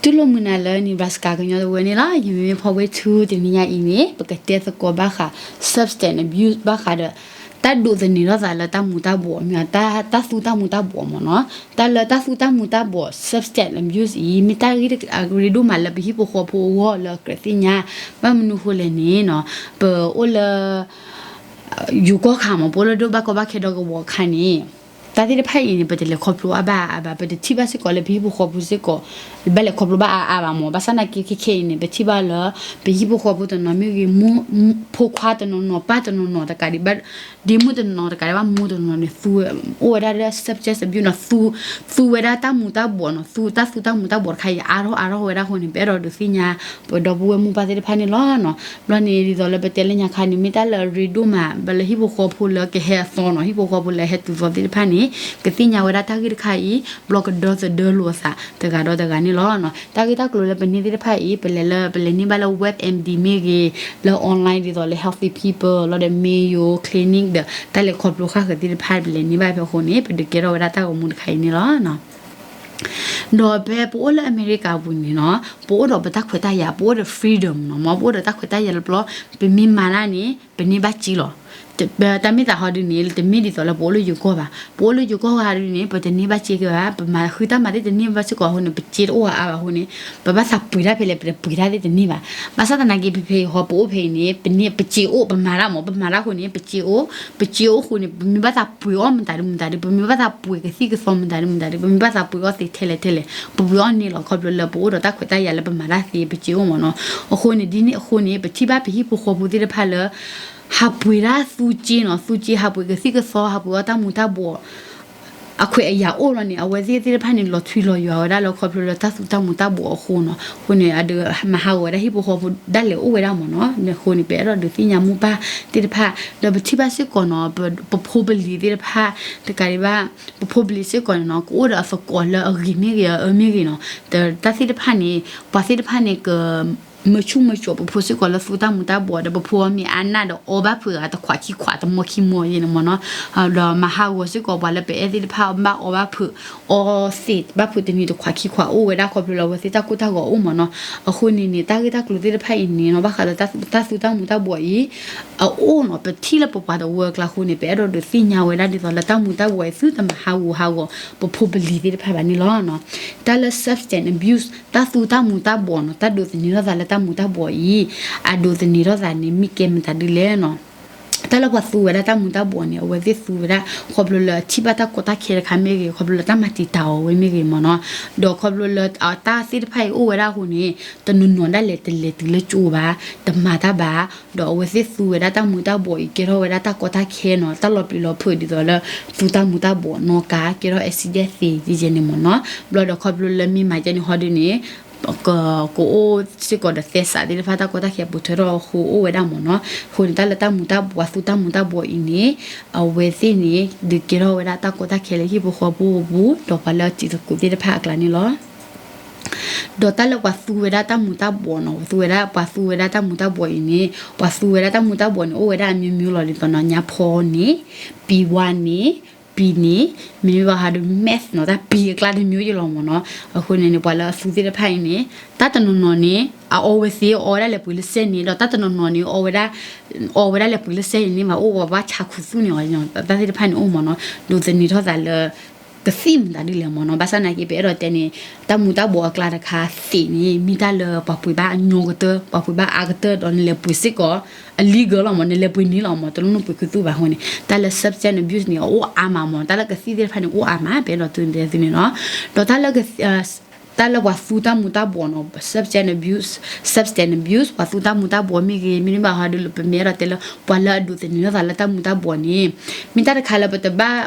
တူၢ်လိာ်မုာ်နၤလၢ Nebraska ကညီတဝၢန့ၣ်လီၤ. ယမ့ၢ် Power Two တနံၤညါအံၤန့ၣ် ပကတဲသကိးဘၣ်ဃး substance abuse ဘၣ်ဃးဒီး တၢ်ဒိးသန့ၤထီၣ်သးလၢတၢ်မူၤတၢ်ဘှီးမ့ၢ် တၢ်သူတၢ်မူၤတၢ်ဘှီးမ့ၢ်နီၤ. တၢ်လၢတၢ်သူတၢ်မူၤတၢ်ဘှီး substance abuse အံၤ မ့ၢ်တၢ်ဂ့ၢ်တၢ်အရ့ဒိၣ်မးလၢပဟံၣ်ဖိဃီဖိအဂီၢ်လၢကြၢးသ့ၣ်ညါ, ဘၣ်မနုၤဃိလဲၣ်န့ၣ်နီၤ, ပအိၣ်လၢ ယိၤကီၢ်ခါမ့ၢ် ပအိၣ်လၢဒိၣ်ဘၣ်ကီဘၣ်ခဲဒီးကဝီၤခါန့ၣ် တၢ်သ့ၣ်တဖၣ်အံၤန့ၣ် ပတလဲၤခီဖျိအါဘၣ်အါဘၣ်, ပတထံၣ်ဘၣ်စ့ၢ်ကီးလၢပဟံၣ်ဖိဃီဖိစ့ၢ်ကီး, ဘၣ်လဲၤခီဖျိဘၣ်အါအါဘၣ်မ့ၢ်, ဘၣ်ဆၣ်နာ်က့ခဲခဲအံၤန့ၣ် ပထံၣ်ဘၣ်လၢ ပဟံၣ်ဖိဃီဖိတနီၤမ့ၢ်ဂ့ၤ, ဖိခွါတနီၤနီၤ ပၢ်တနီၤနီၤတကးဒံးဘၣ်, ဒ့မုၣ်တနီၤတကးဒံးဘၣ် မိၢ်တနီၤန့ၣ် သူ အိၣ်ဝဲဒၣ်လၢ substance abuse နီၤ, သူ သူဝဲဒၣ်တၢ်မူၤတၢ်ဘှီးနီၤ, သူတၢ်သူတၢ်မူၤတၢ်ဘှီးတခါအံၤ အါထီၣ်အါထီၣ်ဝဲဒၣ်အဃိန့ၣ် ပအဲၣ်ဒိးဒုးသ့ၣ်ညါ ပဒီပုၢ်ဝဲၢ်မိၢ်ပၢ်သ့ၣ်တဖၣ်န့ၣ်လီၤနီၤ. ဘျီန့ၣ် ဒ်သိးလၢပတဲလၢညါခါန့ၣ် မ့ၢ်တၢ်လၢအရ့ဒိၣ်မး ဘၣ်လၢဟံၣ်ဖိဃီဖိလၢကဟဲအသီနီၤ, ဟံၣ်ဖိဃီဖိလၢအဟဲတုၤသီသ့ၣ်တဖၣ်န့ၣ် ကသ့ၣ်ညါဝဲဒၣ်တၢ်ဂ့ၢ်တခါအံၤ ဘျီကဒီသဒၢလိာ်အသးတဂၤဒီးတဂၤန့ၣ်လီၤနီၤ. တၢ်ဂ့ၢ်တၢ်ကျိၤလၢပန့ၢ်သ့ၣ်တဖၣ်အံၤ ပလဲၤလၢ ပလဲၤန့ၢ်ဘၣ်လၢ WebMD မ့ၢ်ဂ့ၤ, လၢ online ဒ်သိးလၢ Healthy People လီၤဒီး Mayo Clinic ဒီး တၢ်လဲၤခီဖျိဃၣ်ဃၢၤသ့ၣ်တဖၣ် ပလဲၤန့ၢ်ဘၣ်ဖဲအဃိန့ၣ် ပဒုးကဲထီၣ်ဝဲဒၣ်တၢ်ဂီၤမူတခါအံၤန့ၣ်လီၤနီၤ. ဒီးဖဲပအိၣ်လၢအမဲရကၤပူၤန့ၣ်နီၤ, ပအိၣ်ဒီးပတၢ်ခွဲးတၢ်ယာ်, ပအိၣ်ဒီး freedom နီၤ, မ်ပအိၣ်ဒီးတၢ်ခွဲးတၢ်ယာ်လၢပျီ, ပမ့ၢ်မၤတၢ်န့ၣ် ပန့ၢ်ဘၣ်စ့လီၤ. တၢ်မ့ၢ်သးဟီဒုန့ၣ် တမ့ၢ်ဒ်သိးလၢပအိၣ်လၢယိၤကီၢ်ဘၣ်. ပအိၣ်လၢယိၤကီၢ်ဟီဒုန့ၣ် ပတန့ၢ်ဘၣ်စ့က့ၤဘၣ်, ပမၤဃုတၢ်မၤသ့ၣ်တန့ၢ်ဘၣ်စ့ၢ်ကီးအဃိန့ၣ် ပစ့တအိၣ်အါဘၣ်အဃိန့ၣ် ပဘၣ်သးပှ့ၤတၢ်ဖဲလဲၣ် ပတပှ့ၤတၢ်သ့ၣ်တန့ၢ်ဘၣ်. ဘၣ်ဆၣ်သနာ်က့ ဖဲဖဲအံၤဟီ ပအိၣ်ဖဲအံၤန့ၣ် ပန့ၢ် ပစ့အိၣ် ပမၤတၢ်မ့ၢ် ပမၤတၢ်အဃိန့ၣ် ပစ့အိၣ်, ပစ့အိၣ်အဃိန့ၣ် ပမ့ၢ်ဘၣ်သးပှ့ၤအီၣ်မတၤဒုမတၤဒု, ပမ့ၢ်ဘၣ်သးပှ့ၤကသံၣ်ကသီမတၤဒုမတၤဒု, ပမ့ၢ်ဘၣ်သးပှ့ၤအီၣ်သ့ထဲလဲၣ်ထဲလဲၣ် ပပှ့ၤအီၣ်န့ၢ်လီၤ. ခီဖျိလၢပအိၣ်ဒီးတၢ်ခွဲးတၢ်ယာ်လၢပမၤတၢ်သ့ ပစ့အိၣ်မ့ၢ်နီၤ. အဃိန့ၣ် ဒ်န့ၣ်အဃိန့ၣ် ပထံၣ်ဘၣ်ပဟံၣ်ဖိဃီဖိသ့ၣ်တဖၣ်လၢ ဟးပှ့ၤတၢ်သူစ့နီၤ, သူစ့ ဟးပှ့ၤကသံၣ်ကသီ ဟးပှ့ၤအီၣ်တၢ်မူၤတၢ်ဘှီး အခွဲးအယာ်အိၣ်လီၤန့ၣ် အဝဲသ့ၣ်သ့ၣ်တဖၣ်န့ၣ် လီၤထွံလီၤယွၤဝဲဒၣ်လၢခီဖျိလၢတၢ်သူတၢ်မူၤတၢ်ဘှီးအဃိနီၤ. အဃိန့ၣ် အဒုးမၤဟးဂီၤဝဲဒၣ်ဟံၣ်ဖိဃီဖိဒၣ်လဲာ်အိၣ်ဝဲဒၣ်မ့ၢ်နီၤ. အဃိန့ၣ် ပအဲၣ်ဒိးဒုးသ့ၣ်ညါမိၢ်ပၢ်သ့ၣ်တဖၣ် ဒီးပထံၣ်ဘၣ်စ့ၢ်ကီးနီၤ, ပဖိပလံၤသ့ၣ်တဖၣ် တကးဒံးဘၣ် ပဖိပလံၤစ့ၢ်ကီးန့ၣ်နီၤ ကအိၣ်ဒီးအသကိးလၢအဂ့ၤမ့ၢ်ဂ့ၤ အအၢမ့ၢ်ဂ့ၤနီၤ, တၢ်သ့ၣ်တဖၣ်န့ၣ် ပှၤသ့ၣ်တဖၣ်န့ၣ် က မုာ်ဆူၣ်မုာ်စိးပဖိစ့ၢ်ကီးလၢသူတၢ်မူၤတၢ်ဘှီး ဒီးပဖိအီၣ်မ့ၤအါနၢ်ဒီးအီဘၣ်ဖုးအတခွးခံခွးတမီခံမီယဲန့ၣ်မ့ၢ်နီၤ. ဒီးမၤဟးဂီၤစ့ၢ်ကီးပှၤလၢပအဲၣ်သ့ၣ်တဖၣ်ဘၣ်အီဘၣ်ဖုး အီသံးဘၣ်ဖုးတနံၤတခွးခံခွး အိၣ်ဝဲဒၣ်ခီဖျိလၢအဝဲသ့ၣ်တၢ်ကိၢ်တၢ်ဂီၤအိၣ်မ့ၢ်နီၤ. အဃိန့ၣ်န့ၣ် တၢ်ဂ့ၢ်တၢ်ကျိၤသ့ၣ်တဖၣ်အံၤန့ၣ်နီၤ ဘၣ်ဃးဒီးတၢ်သူတၢ်မူၤတၢ်ဘှီးအံၤ အအိၣ်နီၤ ပထံၣ်လၢပပှၤတဝၢအကျါအဃိန့ၣ် ပအဲၣ်ဒိးဒုးသ့ၣ်ညါဝဲဒၣ်ဒ်သိးလၢတၢ်မူၤတၢ်ဘှီးအံၤ သုတမၤဟးဂူာ်ဟးဂီၤ ပဖိပလံၤသ့ၣ်တဖၣ်ဘၣ်န့ၣ်လီၤ. တၢ်လၢ substance abuse တၢ်သူတၢ်မူၤတၢ်ဘှီးနီၤ တၢ်ဒိးသန့ၤထီၣ်သးလၢတၢ်မူၤတၢ်ဘှီးအံၤ အဒိးသန့ၤထီၣ်သးန့ၣ် မ့ၢ်ကဲမတၤဒ်လဲၣ်နီၤ. တၢ်လၢပှၤသူဝဲဒၣ်တၢ်မူၤတၢ်ဘှီးန့ၣ် အဝဲသ့ၣ်သူဝဲဒၣ် ခီဖျိလၢအထံၣ်ဘၣ်တၢ်ကီတၢ်ခဲတခါမ့ၢ်ဂ့ၤ ခီဖျိလၢတၢ်မၤတံာ်တာ်အီၤဝဲမ့ၢ်ဂ့ၤမ့ၢ်နီၤ. ဒီးခီဖျိလၢတၢ်သ့ၣ်တဖၣ်အံၤအိၣ်ဝဲဒၣ်အဃိန့ၣ် တနီၤနီၤဒၣ်လဲာ်တလဲၤတုၤလၢကၠိဘၣ် တမၤတၢ်ဘၣ် ဒီးအဝဲသ့ၣ်သူဝဲဒၣ်တၢ်မူၤတၢ်ဘှီးအံၤ ကဲထီၣ်ဝဲဒၣ်တၢ်ကီတၢ်ခဲနီၤ တၢ်လီၤပျံၤလီၤဖုးဒ်သိးလၢ သူတၢ်မူၤတၢ်ဘှီးနီၢ်ကါ ကဲထီၣ် accident သ့ဒ်ယဲန့ၣ်မ့ၢ်နီၤ. ဘျီဒီးခီဖျိလၢမ့ၢ်မၤကဲန့ၣ်ဟီဒုန့ၣ် က ကအိၣ်စ့ၢ်ကီးဒီးသဲစးသ့ၣ်တဖၣ် တၢ်ကီတၢ်ခဲပိာ်ထွဲထီၣ်အဃိအိၣ်ဝဲဒၣ်မ့ၢ်နီၤ. အဃိန့ၣ် တၢ်လၢတၢ်မူၤတၢ်ဘှီး သူတၢ်မူၤတၢ်ဘှီးအံၤန့ၣ် အဝဲသ့ၣ်န့ၣ် ဒုးကဲထီၣ်ဝဲဒၣ်တၢ်ကီတၢ်ခဲလၢဟံၣ်ဖိဃီဖိအပူၤ ဒီးပှၤလၢအစံးသကိးသ့ၣ်တဖၣ်အကျါန့ၣ်လီၤ. ဒီးတၢ်လၢပှၤသူဝဲဒၣ်တၢ်မူၤတၢ်ဘှီးနီၤ သူဝဲဒၣ် ပှၤသူဝဲဒၣ်တၢ်မူၤတၢ်ဘှီးအံၤန့ၣ် ပှၤသူဝဲဒၣ်တၢ်မူၤတၢ်ဘှီးန့ၣ် အိၣ်ဝဲဒၣ်အမျိုးမျိုးလီၤ ဒ်သိးနီၤ ညါဖီန့ၣ် ပံၤဝါန့ၣ် ပံၤန့ၣ် မ့မ့ၢ်ဘၣ်ဟးဒုး meth နီၤ တၢ်ပံၤအကျါတမျိုးယလီၤမ့ၢ်နီၤ. အဃိန့ၣ်န့ၣ် ပှၤလၢအသူသ့ၣ်တဖၣ်အံၤန့ၣ် တၢ်တနီၤနီၤန့ၣ် အအီဝဲသ့ အီဝဲဒၣ်လဲၤပှ့ၤလၢစဲန့ၣ် ဒီးတၢ်တနီၤနီၤန့ၣ် အီဝဲဒၣ် အီဝဲဒၣ်လဲၤပှ့ၤလၢစဲအံၤန့ၣ် မ့ၢ်အိၣ်ဝဲဘၣ်ဆါခူသူၣ်န့ၣ်အီၤ တၢ်သ့ၣ်တဖၣ်န့ၣ်အိၣ်မ့ၢ်နီၤ. ဒိးသန့ၤထီၣ်သးလၢ ကသံၣ်မတၤဒ်လဲၣ်မ့ၢ်နီၤ. ဘၣ်ဆၣ်နာ်က့ ပအဲၣ်ဒိးတဲန့ၣ် တၢ်မူၤတၢ်ဘှီးအကျါတခါသ့ၣ်န့ၣ် မ့ၢ်တၢ်လၢပှၤပှ့ၤဘၣ်အညီကတၢၢ် ပှၤပှ့ၤဘၣ်အါကတၢၢ် ဒီးနလဲၤပှ့ၤစ့ၢ်ကီး အ legal လီၤမ့ၢ် နလဲၤပှ့ၤန့ၣ်လီၤမ့ၢ် တလိၣ်နပှ့ၤခူသူၣ်ဘၣ်အဃိန့ၣ် တၢ်လၢ substance abuse န့ၣ် အအိၣ်အါမးမ့ၢ် တၢ်လၢကသံၣ်သ့ၣ်တဖၣ်န့ၣ် အိၣ်အါမး ပအဲၣ်ဒိးတဲသုန့ၣ်လီၤ. ဒီးတၢ်လၢ တၢ်လၢပှၤသူတၢ်မူၤတၢ်ဘှီးနီၤ substance abuse, substance abuse ပှၤသူတၢ်မူၤတၢ်ဘှီးမ့ၢ်ဂ့ၤ မ့တမ့ၢ်ဘၣ်ဟီဒုးလၢပမ့ၢ်အဲၣ်ဒိးတဲလၢ ပှၤလၢအဒိးသန့ၤထီၣ်သးလၢတၢ်မူၤတၢ်ဘှီးန့ၣ် မ့ၢ်တၢ်တခါလၢပတဘၣ်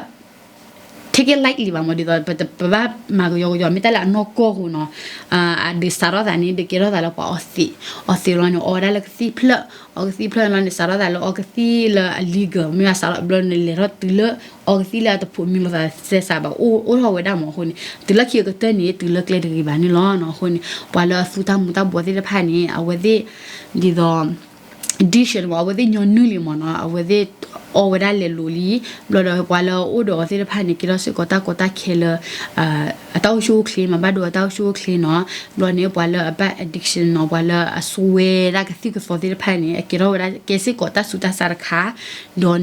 take it lightly ဘၣ်မ့ၢ် ဒ်သိး ပတ ပဘၣ်မၤကယီကယီ မ့ၢ်တၢ်လၢအနီၢ်ကီၢ်အဃိနီၤ အဒုးစးထီၣ်သးန့ၣ် ဒုးကဲထီၣ်သးလၢပှၤအီသံး အီသံးလီၤန့ၣ် အီဝဲဒၣ်လၢကသံၣ်ဖျၢၣ် အီကသံၣ်ဖျၢၣ်လီၤန့ၣ် စးထီၣ်သးလၢအီကသံၣ်လၢအ legal မ့ၢ်ဘၣ်စးထီၣ်ဘျီန့ၣ် လဲၤထီၣ်တုၤလၢ အီကသံၣ်လၢအတဖိးမံၤလိာ်သးစဲးစးဘၣ် အိၣ်အိၣ်ထီၣ်ဝဲဒၣ်မ့ၢ်အဃိန့ၣ် တုၤလၢခံကတၢၢ်န့ၣ် တုၤလၢကျဲတဂ့ၤဘၣ်န့ၣ်လီၤ. အဃိန့ၣ် ပှၤလၢအသူတၢ်မူၤတၢ်ဘှီးသ့ၣ်တဖၣ်န့ၣ် အဝဲသ့ၣ် ဒ်သိး addiction မ့ၢ် အဝဲသ့ၣ်ညီနုၢ်လံမ့ၢ်နီၤ အဝဲသ့ၣ် အီဝဲဒၣ်လဲၤလိၤလံ. ဘျီဒီးပှၤလၢအအိၣ်ဒီးအီၤသ့ၣ်တဖၣ်န့ၣ် ကဲထီၣ်စ့ၢ်ကီးတၢ်ကီတၢ်ခဲလၢ အတၢ်အိၣ်ဆူၣ်အိၣ်ချ့, မၤဘၣ်ဒိအတၢ်အိၣ်ဆူၣ်အိၣ်ချ့နီၤ. ဘျီန့ၣ် ပှၤလၢအဘၣ် addiction နီၤ, ပှၤလၢအစွဲဒၣ်ကသံၣ်ကသီသ့ၣ်တဖၣ်န့ၣ် အကဲထီၣ်ဝဲဒၣ် ကဲစ့ၢ်ကီးတၢ်ဆူးတၢ်ဆါတခါ, ဒီး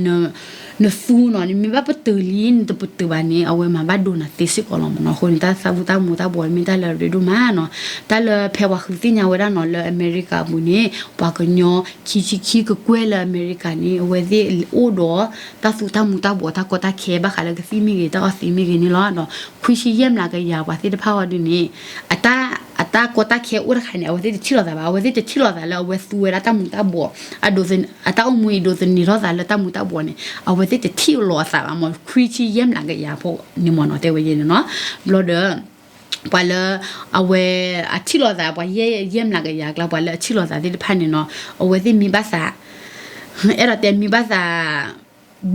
နသူနီၤ, နမ့ၢ်ဘၣ်ပတုာ်လံ နတပတုာ်ဘၣ်န့ၣ် အဝဲမၤဘၣ်ဒိနၤသ့စ့ၢ်ကီးလီၤမ့ၢ်နီၤ. အဃိန့ၣ် တၢ်သးဝံၣ်တၢ်မူၤတၢ်ဘှီးမ့ၢ်တၢ်လၢအရ့ဒိၣ်မးနီၤ. တၢ်လၢဖဲပှၤဃုသ့ၣ်ညါဝဲဒၣ်နီၤ လၢအမဲရကၤအပူၤန့ၣ် ပှၤကညီခံဆံခံကကွဲၢ်လၢအမဲရကၤန့ၣ် အဝဲသ့ၣ်အိၣ်ဒီးတၢ်သူတၢ်မူၤတၢ်ဘှီး တၢ်ကီတၢ်ခဲ ဘၣ်ဃးလၢကသံၣ်မ့ၢ်ဂ့ၤ တၢ်အီသံးမ့ၢ်ဂ့ၤန့ၣ်လီၤ. ဒီးခွံဆံယဲၢ်မျးကယၤပှၤသ့ၣ်တဖၣ်အီၤဒ်န့ၣ် အတၢ် အတၢ်ကီတၢ်ခဲအိၣ်တခါန့ၣ် အဝဲသ့ၣ်တထံၣ်လိာ်သးဘၣ်. အဝဲသ့ၣ်တထံၣ်လိာ်သးလၢအဝဲသူဝဲဒၣ်တၢ်မူၤတၢ်ဘှီး, အတၢ်အိၣ်မူအံၤဒိးသန့ၤထီၣ်သးလၢတၢ်မူၤတၢ်ဘှီးန့ၣ် အဝဲသ့ၣ်တထံၣ်လိာ်အသးဘၣ်မ့ၢ် ခွံဆံယဲၢ်မျးကယၤဖိန့ၣ်မ့ၢ်နီၤ တဲဝဲယဲန့ၣ်နီၤ. ဘျီဒီး ပှၤလၢ အဝဲ အထံၣ်လိာ်သး ပှၤယဲၢ် ယဲၢ်မျးကယၤအကျါ ပှၤလၢအထံၣ်လိာ်သးသ့ၣ်တဖၣ်န့ၣ်နီၤ အဝဲသ့ၣ်မ့ၢ်ဘၣ်သး အဲၣ်ဒိးတဲမ့ၢ်ဘၣ်သး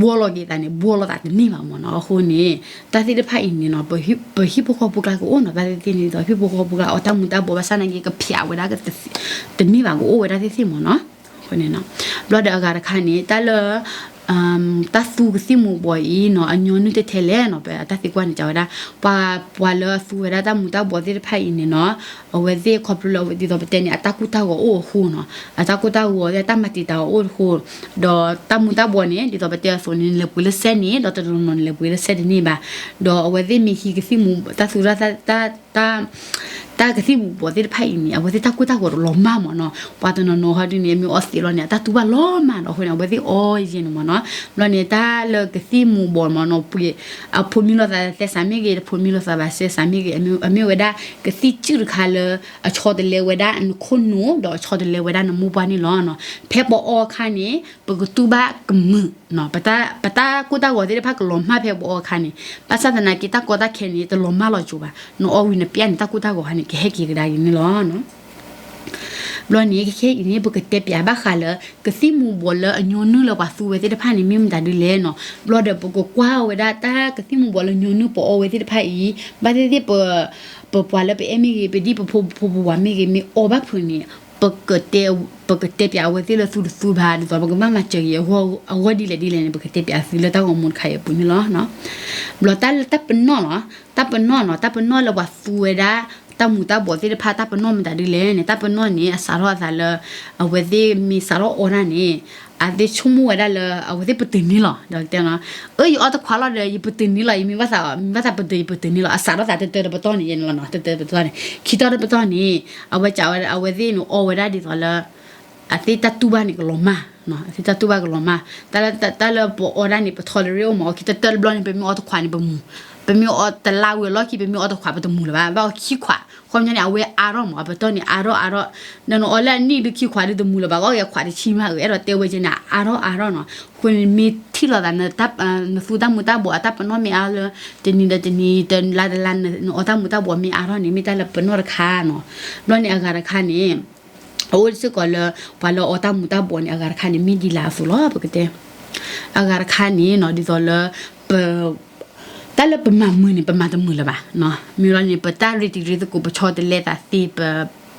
ဘှီလီၤက့ၤသးန့ၣ် ဘှီလီၤသးတန့ၢ်ဘၣ်မ့ၢ်နီၤ. အဃိန့ၣ် တၢ်သ့ၣ်တဖၣ်အံၤန့ၣ်နီၤ ပဟံၣ်ဖိဃီဖိကျါကအိၣ်နီၤ တၢ်သ့ၣ်သ့ၣ်န့ၣ်ဒီး ဟံၣ်ဖိဃီဖိကျါအီၣ်တၢ်မူၤတၢ်ဘှီးဘၣ်ဆၣ်နာ်က့ ကဖျးဝဲဒၣ် တန့ၢ်ဘၣ် ကအိၣ်ဝဲဒၣ်သ့ၣ်သ့ၣ်မ့ၢ်နီၤ. အဃိန့ၣ်နီၤ ဘျီဒီးအဂၤတခါန့ၣ် တၢ်လၢ တၢ်သူကသံၣ်မူၤဘှီးအံၤနီၤ အညီနုၢ်တထဲလဲၣ်နီၤ ပတၢ်သံကွၢ်န့ၣ် ကဝဲဒၣ် ပှၤ ပှၤလၢအသူဝဲဒၣ်တၢ်မူၤတၢ်ဘှီးသ့ၣ်တဖၣ်အံၤန့ၣ်နီၤ အဝဲသ့ၣ်ခီဖျိလၢ ဒ်သိးပတဲန့ၣ် အတၢ်ကူၣ်တၢ်ဂီၤအိၣ်အဃိနီၤ အတၢ်ကူၣ်တၢ်ဂီၤ တၢ်မၤတံာ်တာ်အီၤအိၣ်အဃိ ဒီးတၢ်မူၤတၢ်ဘှီးန့ၣ် ဒ်သိးပတဲအသိးန့ၣ် နလဲၤပှ့ၤလၢစဲန့ၣ် ဒီးတနီၤနီၤနလဲၤပှ့ၤလၢစဲတန့ၢ်ဘၣ် ဒီးအဝဲသ့ၣ်မ့ၢ်ဟံးကသံၣ်မူၤ တၢ်သူတၢ် တၢ် တၢ်ကသံၣ်မူၤဘှီးသ့ၣ်တဖၣ်အံၤန့ၣ် အဝဲသ့ၣ်တၢ်ကူၣ်တၢ်ဂီၤတလီၤမၢ်မ့ၢ်နီၤ. ပှၤတနီၤနီၤဟီဒ်န့ၣ် မ့ၢ်အီသံးလီၤန့ၣ် အတၢ်တူၢ်ဘၣ်လီၤမၢ်ဒီးအဃိန့ၣ် အဝဲသ့ၣ်အီယဲန့ၣ်မ့ၢ်နီၤ. ဘျီန့ၣ် တၢ်လၢကသံၣ်မူၤဘှီးမ့ၢ်နီၤ ပှ့ၤ အဖိးမံလိာ်သးသဲစးမ့ၢ်ဂ့ၤ တဖိးမံလိာ်သးဘၣ်သဲစးမ့ၢ်ဂ့ၤ အမ့ၢ်ဝဲဒၣ် ကသံၣ်စုၣ်တခါလၢ အဆီတလဲဝဲဒၣ်နခိၣ်နူာ် ဒီးအဆီတလဲဝဲဒၣ်နမိၢ်ပှၢ်န့ၣ်လီၤ. ဖဲပအီအခါန့ၣ် ပကတူၢ်ဘၣ်ကမုာ် ပတၢ်ကူၣ်တၢ်ဂီၤသ့ၣ်တဖၣ်ကလီၤမၢ်ဖဲပအီအခါန့ၣ် ဘၣ်ဆၣ်သနာ်က့တၢ်ကီတၢ်ခဲန့ၣ် တလီၤမၢ်လီၤစိၤဘၣ်. နအီဝံၤနပျၢ်န့ၣ် တၢ်ကူၣ်တၢ်ဂီၤခါန့ၣ် ကဟဲက့ၤကဒါက့ၤန့ၣ်လီၤ. ဘျီန့ၣ် ခဲအံၤန့ၣ် ပကတဲပၠးဘၣ်ဃးလၢ ကသံၣ်မူၤဘှီးလၢအညီနုၢ်လၢပှၤသူဝဲသ့ၣ်တဖၣ်န့ၣ် မ့ၢ်မတၤဒ်လဲၣ်နီၤ. ဘျီဒီးပကကွၢ်ဝဲဒၣ်တၢ်ကသံၣ်မူၤဘှီးလၢညီနုၢ်ပအီဝဲသ့ၣ်တဖၣ်အံၤ ဘၣ်သ့ၣ်သ့ၣ် ပပှၤလၢပအဲၣ်မ့ၢ်ဂ့ၤ ပဒ်ပဖိပဖိပဝၤမ့ၢ်ဂ့ၤ မ့ၢ်အီဘၣ်ဖုးန့ၣ် ပကတဲ ပကတဲပၠးအဝဲသ့ၣ်လၢသူတသူဘၣ် ဒ်သိးပကဘၣ်မၤစၢၤက့ၤ အဂီၢ်ဒ်လဲၣ်ဒ်လဲၣ်န့ၣ် ပကတဲပၠးသုလၢတၢ်ဂီၤမူတခါအံၤအပူၤန့ၣ်လီၤ. ဘျီတၢ်လၢတၢ်ပနီၣ်လီၤ. တၢ်ပနီၣ်နီၤ တၢ်ပနီၣ်လၢပှၤသူဝဲဒၣ် တၢ်မူၤတၢ်ဘှီးသ့ၣ်တဖၣ် တၢ်ပနီၣ်မတၤဒ်လဲၣ်န့ၣ် တၢ်ပနီၣ်န့ၣ် အစးထီၣ်အသးလၢ အဝဲသ့ၣ်မ့ၢ်စးထီၣ်အီတၢ်န့ၣ် အသ့ၣ်ဆိကမိၣ်ဝဲဒၣ်လၢ အဝဲသ့ၣ်ပတုာ်န့ၢ်လီၤ. ဒီးတဲနီၤ အၢ ယအီတခွးလီၤဒီး ယပတုာ်န့ၢ်လီၤ ယမ့ၢ်ဘၣ်သး မ့ၢ်ဘၣ်သးပတုာ် ယပတုာ်န့ၢ်လီၤ. အစးထီၣ်သးတတၢတပတီၢ်န့ၣ် ယဲန့ၣ်လီၤနီၤ တတၢတပတီၢ်န့ၣ် ခံတီၢ်တပတီၢ်န့ၣ် အဝဲစးဝဲ အဝဲသ့ၣ်န့ၣ်အီဝဲဒၣ်ဒ်သိးလၢ အသ့ၣ်တၢ်တူၢ်ဘၣ်န့ၣ်ကလီၤမၢ် အသ့ၣ်တၢ်တူၢ်ဘၣ်ကလီၤမၢ် တၢ်လၢ တၢ်လၢပအီဒၣ်န့ၣ် ပ tolerate အိၣ်မး အီခံတတၢတဘျီန့ၣ် ပမ့ၢ်အီတခွးန့ၣ် ပမူၤ ပမ့ၢ်အီတလါဝံၤအလီၢ်ခံ ပမ့ၢ်အီတခွး ပတမူၤလၢၤဘၣ် ဘၣ်အီခံခွး ခီပညီန့ၣ် အဝဲအါထီၣ်မး အပတီၢ်န့ၣ် အါထီၣ်အါထီၣ် နနအီလၢအနံၣ်ဒုးခံခွးဒုးတမူၤလၢၤဘၣ် ကီက့ၤခွးတဆံမး အၢ အဲၣ်ဒိးတဲဝဲက့န့ၣ် အါထီၣ်အါထီၣ်နီၤ. အဃိန့ၣ် မ့ၢ်ထံၣ်လိာ်သး နသူတၢ်မူၤတၢ်ဘှီး အတၢ်ပနီၣ်မ့ၢ်အါလၢ တနံၤဒီးတနံၤ တလါတလါ နအီတၢ်မူၤတၢ်ဘှီးမ့ၢ်အါထီၣ်န့ၣ် မ့ၢ်တၢ်လၢပနီၣ်တခါနီၤ. ဘျီန့ၣ်အဂၤတခါန့ၣ် အအိၣ်စ့ၢ်ကီးလၢ ပှၤလၢအီတၢ်မူၤတၢ်ဘှီးန့ၣ် အဂၤတခါန့ၣ် မ့ၢ်ဒ်လဲၣ်အသိးလီၤ ပကတဲ အဂၤတခါန့ၣ်နီၤ ဒ်သိးလၢ ပ တၢ်လၢပမၤမုာ်န့ၣ် ပမၤတမုာ်လၢၤဘၣ်. မ့ၢ်လီၤန့ၣ် ပတၢ်ရ့တံၤရ့သကိး ပဆီတလဲသးသ့ ပ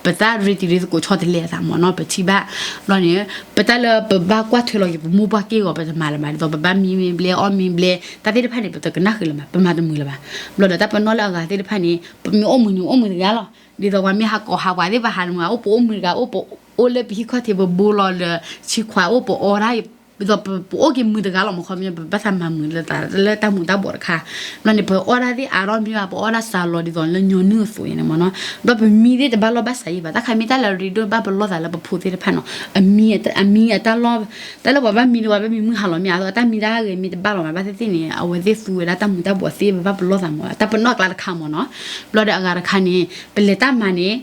ပတၢ်ရ့တံၤရ့သကိးဆီတလဲသးမ့ၢ်နီၤ ပထံၣ်ဘၣ်. ဘျီန့ၣ် ပတၢ်လၢပဘၣ်ကွၢ်ထွဲလီၤက့ၤ ပမိၢ်ပှၢ်က့ၢ်ဂီၤ ပတမၤလၢၤဘၣ် ဒ်သိးပဘၣ်မံမ့ၢ်ဘျဲ အီၣ်မ့ၢ်ဘျဲ တၢ်သ့ၣ်တဖၣ်န့ၣ် ပတကနၣ်ဃုာ်လၢၤဘၣ် ပမၤတမုာ်လၢၤဘၣ်. ဘျီဒီးတၢ်ပနီၣ်လၢအဂၤသ့ၣ်တဖၣ်န့ၣ် ပမ့ၢ်အိၣ်မုာ်န့ၣ် အိၣ်မုာ်တဂၤလီၤ. ဒ်သိးပှၤမ့ၢ်ဟးကိးဟးပှၤသ့ၣ် ပဟးတမုာ် အိၣ်ပအိၣ်မုာ်တဂၤ အိၣ်ပအိၣ်လၢပဟံၣ်ခီၣ်ထံး ပဘိလီၤဒီး ဆံခွးအိၣ်ပအီဒၣ် ဒ်သိးပအိၣ်က့ၤမုာ်တဂၤလီၤ မ့ၢ်ခီပညီ ပဘၣ်သးမၤမုာ်လၢတၢ်မူၤတၢ်ဘှီးတခါ. ဘျီန့ၣ် ပအီဒၣ်သ့ၣ်အါထီၣ်မ့ၢ်ဘၣ် ပအီဒၣ်စှၤလီၤဒ်သိးလၢညီနုၢ်အသိးန့ၣ်မ့ၢ်နီၤ. ဘျီပမံသ့ၣ်တဘၣ်လီၢ်ဘၣ်စးယံၤဘၣ် တၢ်ခါမ့ၢ်တၢ်လၢရ့ဒိၣ်ဘၣ်ပလီၢ်သးလၢပဖိသ့ၣ်တဖၣ်နီၤ အမံ အမံအတၢ်လီၢ် တၢ်လၢပှၤဘၣ်မံဒီးပှၤဘၣ်မံမုၢ်ဟါလီၤမ့ၢ်အါ အတၢ်မံတၢ်ဂဲၤမ့ၢ်တဘၣ်လီၤမး ဘၣ်သ့ၣ်သ့ၣ်န့ၣ် အဝဲသ့ၣ်သူဝဲဒၣ်တၢ်မူၤတၢ်ဘှီးသ့ၣ် ပဘၣ်ပလီၢ်သးမ့ၢ် တၢ်ပနီၣ်အကျါတခါမ့ၢ်နီၤ. ဘျီဒီးအဂၤတခါန့ၣ် ပလဲၤတၢ်မၤန့ၣ်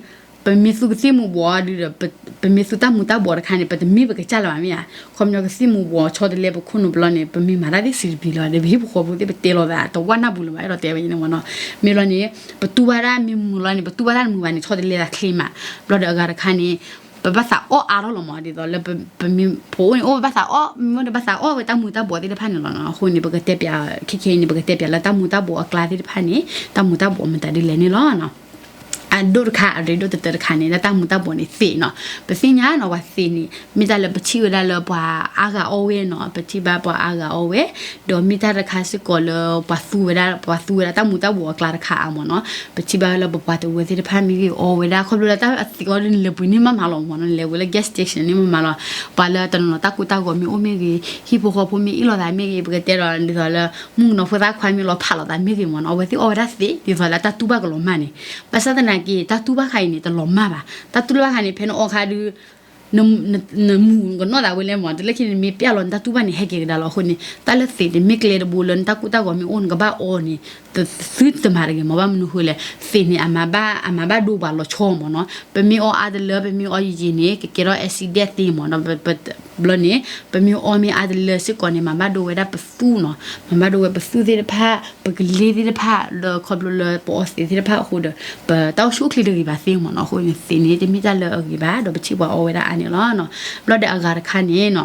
ပမ့ၢ်သူကသံၣ်မူၤဘှီးဒီး ပမ့ၢ်သူတၢ်မူၤတၢ်ဘှီးတခါန့ၣ် ပတမ့ၢ်ပကစၢ်လၢၤဘၣ်မ့ၢ်ဧါ. ခီပညီကသံၣ်မူၤဘှီးဆီတလဲပခိၣ်နူာ်ပလီၢ်န့ၣ် ပမ့ၢ်မၤတၢ်သ့ၣ်စံးတပျံၤလီၤဒီး ပဟံၣ်ဖိဃီဖိသ့ၣ်ပတဲလီၤသး တဝၣ်နၢ်ပူၤလၢၤဘၣ် အဲၣ်ဒိးတဲဝဲန့ၣ်မ့ၢ်နီၤ. မ့ၢ်လီၤန့ၣ် ပတူၢ်ဘၣ်တၢ်မ့ၢ်မုာ်လီၤန့ၣ် ပတူၢ်ဘၣ်တၢ်တမုာ်ဘၣ်န့ၣ် ဆီတလဲသးချ့မး. ဘျီဒီးအဂၤတခါန့ၣ် ပဘၣ်သးအီၣ်အါထီၣ်လီၤမး ဒ်သိးလၢ ပမ့ၢ်ဖိအိၣ်န့ၣ် အိၣ်ဘၣ်သးအီၣ် မ့ၢ်အိၣ်န့ၣ်ဘၣ်သးအီၣ်ဝဲတၢ်မူၤတၢ်ဘှီးသ့ၣ်တဖၣ်န့ၣ်လီၤနီၤ. အဃိန့ၣ် ပကတဲပၠး ခဲခဲအံၤန့ၣ် ပကတဲပၠးလၢတၢ်မူၤတၢ်ဘှီးအကျါသ့ၣ်တဖၣ်န့ၣ် တၢ်မူၤတၢ်ဘှီးမတၤဒ်လဲၣ်န့ၣ်လီၤနီၤ. အဒိၣ်တခါ အရ့ဒိၣ်တတၢတခါန့ၣ် လၢတၢ်မူၤတၢ်ဘှီးန့ၣ်သ့ၣ်နီၤ. ပသ့ၣ်ညါနီၤ ပှၤသ့ၣ်န့ၣ် မ့ၢ်တၢ်လၢပထံၣ်ဝဲဒၣ်လၢပှၤအါဂၤအီၣ်ဝဲနီၤ, ပထံၣ်ဘၣ်ပှၤအါဂၤအီၣ်ဝဲ, ဒီးမ့ၢ်တၢ်တခါစ့ၢ်ကီးလၢပှၤသူဝဲဒၣ် ပှၤသူဝဲဒၣ်တၢ်မူၤတၢ်ဘှီးအကျါတခါအါမ့ၢ်နီၤ. ပထံၣ်ဘၣ်လၢပပှၤတဝၢသ့ၣ်တဖၣ်မ့ၢ်ဂ့ၤ အီၣ်ဝဲဒၣ် ခီဖျိလၢတၢ်အသ့ၣ်အီၤဒ်နလဲၤပှ့ၤန့ၢ်မးမးလီၤမ့ၢ်နီၤ, နလဲၤဝဲလၢ gas station န့ၣ်မးမးလီၤ. ပှၤလၢတနီၤနီၤတၢ်ကိၢ်တၢ်ဂီၤမ့ၢ်အိၣ်မ့ၢ်ဂ့ၤ, ဟံၣ်ဖိဃီဖိမ့ၢ်အ့ၣ်လိာ်သးမ့ၢ်ဂ့ၤ, ပကတဲဒီးဒ်သိးလၢ မုၣ်ကနီၤဖိသၣ်ခွါမ့ၢ်လီၤဖးလိာ်သးမ့ၢ်ဂ့ၤမ့ၢ်နီၤ, အဝဲသ့ၣ်အီၣ်ဝဲဒၣ်သ့ၣ် ဒ်သိးလၢတၢ်တူၢ်ဘၣ်ကလီၤမၢ်န့ၣ်. ဘၣ်ဆၣ်သနာ်က့ တၢ်တူၢ်ဘၣ်ခါအံၤန့ၣ် တလီၤမၢ်ဘၣ်. တၢ်တူၢ်ဘၣ်ခါန့ၣ် ဖဲနအီခါဒုး နမူၤကနီၣ်သးဝဲလဲၣ်မ့ၢ်, တုၤလၢခံန့ၣ် နမ့ၢ်ပျၢ်လီၤနတၢ်တူၢ်ဘၣ်န့ၣ် ဟဲက့ၤကဒါလီၤ. အဃိန့ၣ် တၢ်လၢသ့ၣ်န့ၣ်မ့ၢ်ကျဲတဘိလၢနတၢ်ကိၢ်တၢ်ဂီၤမ့ၢ်အိၣ် နကဘၣ်အီန့ၣ် သုတမၤတဂ့ၤမ့ၢ်, ဘၣ်မနုၤဃိလဲၣ်, သ့ၣ်န့ၣ် အမၤဘၣ် အမၤဘၣ်ဒိပှၤလီၤဆီမ့ၢ်နီၤ. ပမ့ၢ်အီအါတလၢ ပမ့ၢ်အီယံာ်ယံာ်န့ၣ် ကကဲထီၣ် accident သ့မ့ၢ်နီၤ. ဘျီန့ၣ် ပမ့ၢ်အီမ့ၢ်အါတလၢစ့ၢ်ကီးန့ၣ် မၤဘၣ်ဒိဝဲဒၣ်ပသူၣ်နီၤ, မၤဘၣ်ဒိဝဲပသူၣ်သ့ၣ်တဖၣ် ပကလ့သ့ၣ်တဖၣ် လၢခီဖျိလၢပအီသ့ၣ်သ့ၣ်တဖၣ်အဃိဒီး ပတၢ်အိၣ်ဆူၣ်အိၣ်ချ့တဂ့ၤဘၣ်သ့မ့ၢ်နီၤ. အဃိန့ၣ် သ့ၣ်န့ၣ် တမ့ၢ်တၢ်လၢအဂ့ၤဘၣ် ဒီးပထံၣ်ပှၤအီဝဲဒၣ်အါန့ၣ်လီၤ. ဘျီဒီးအဂၤတခါန့ၣ်နီၤ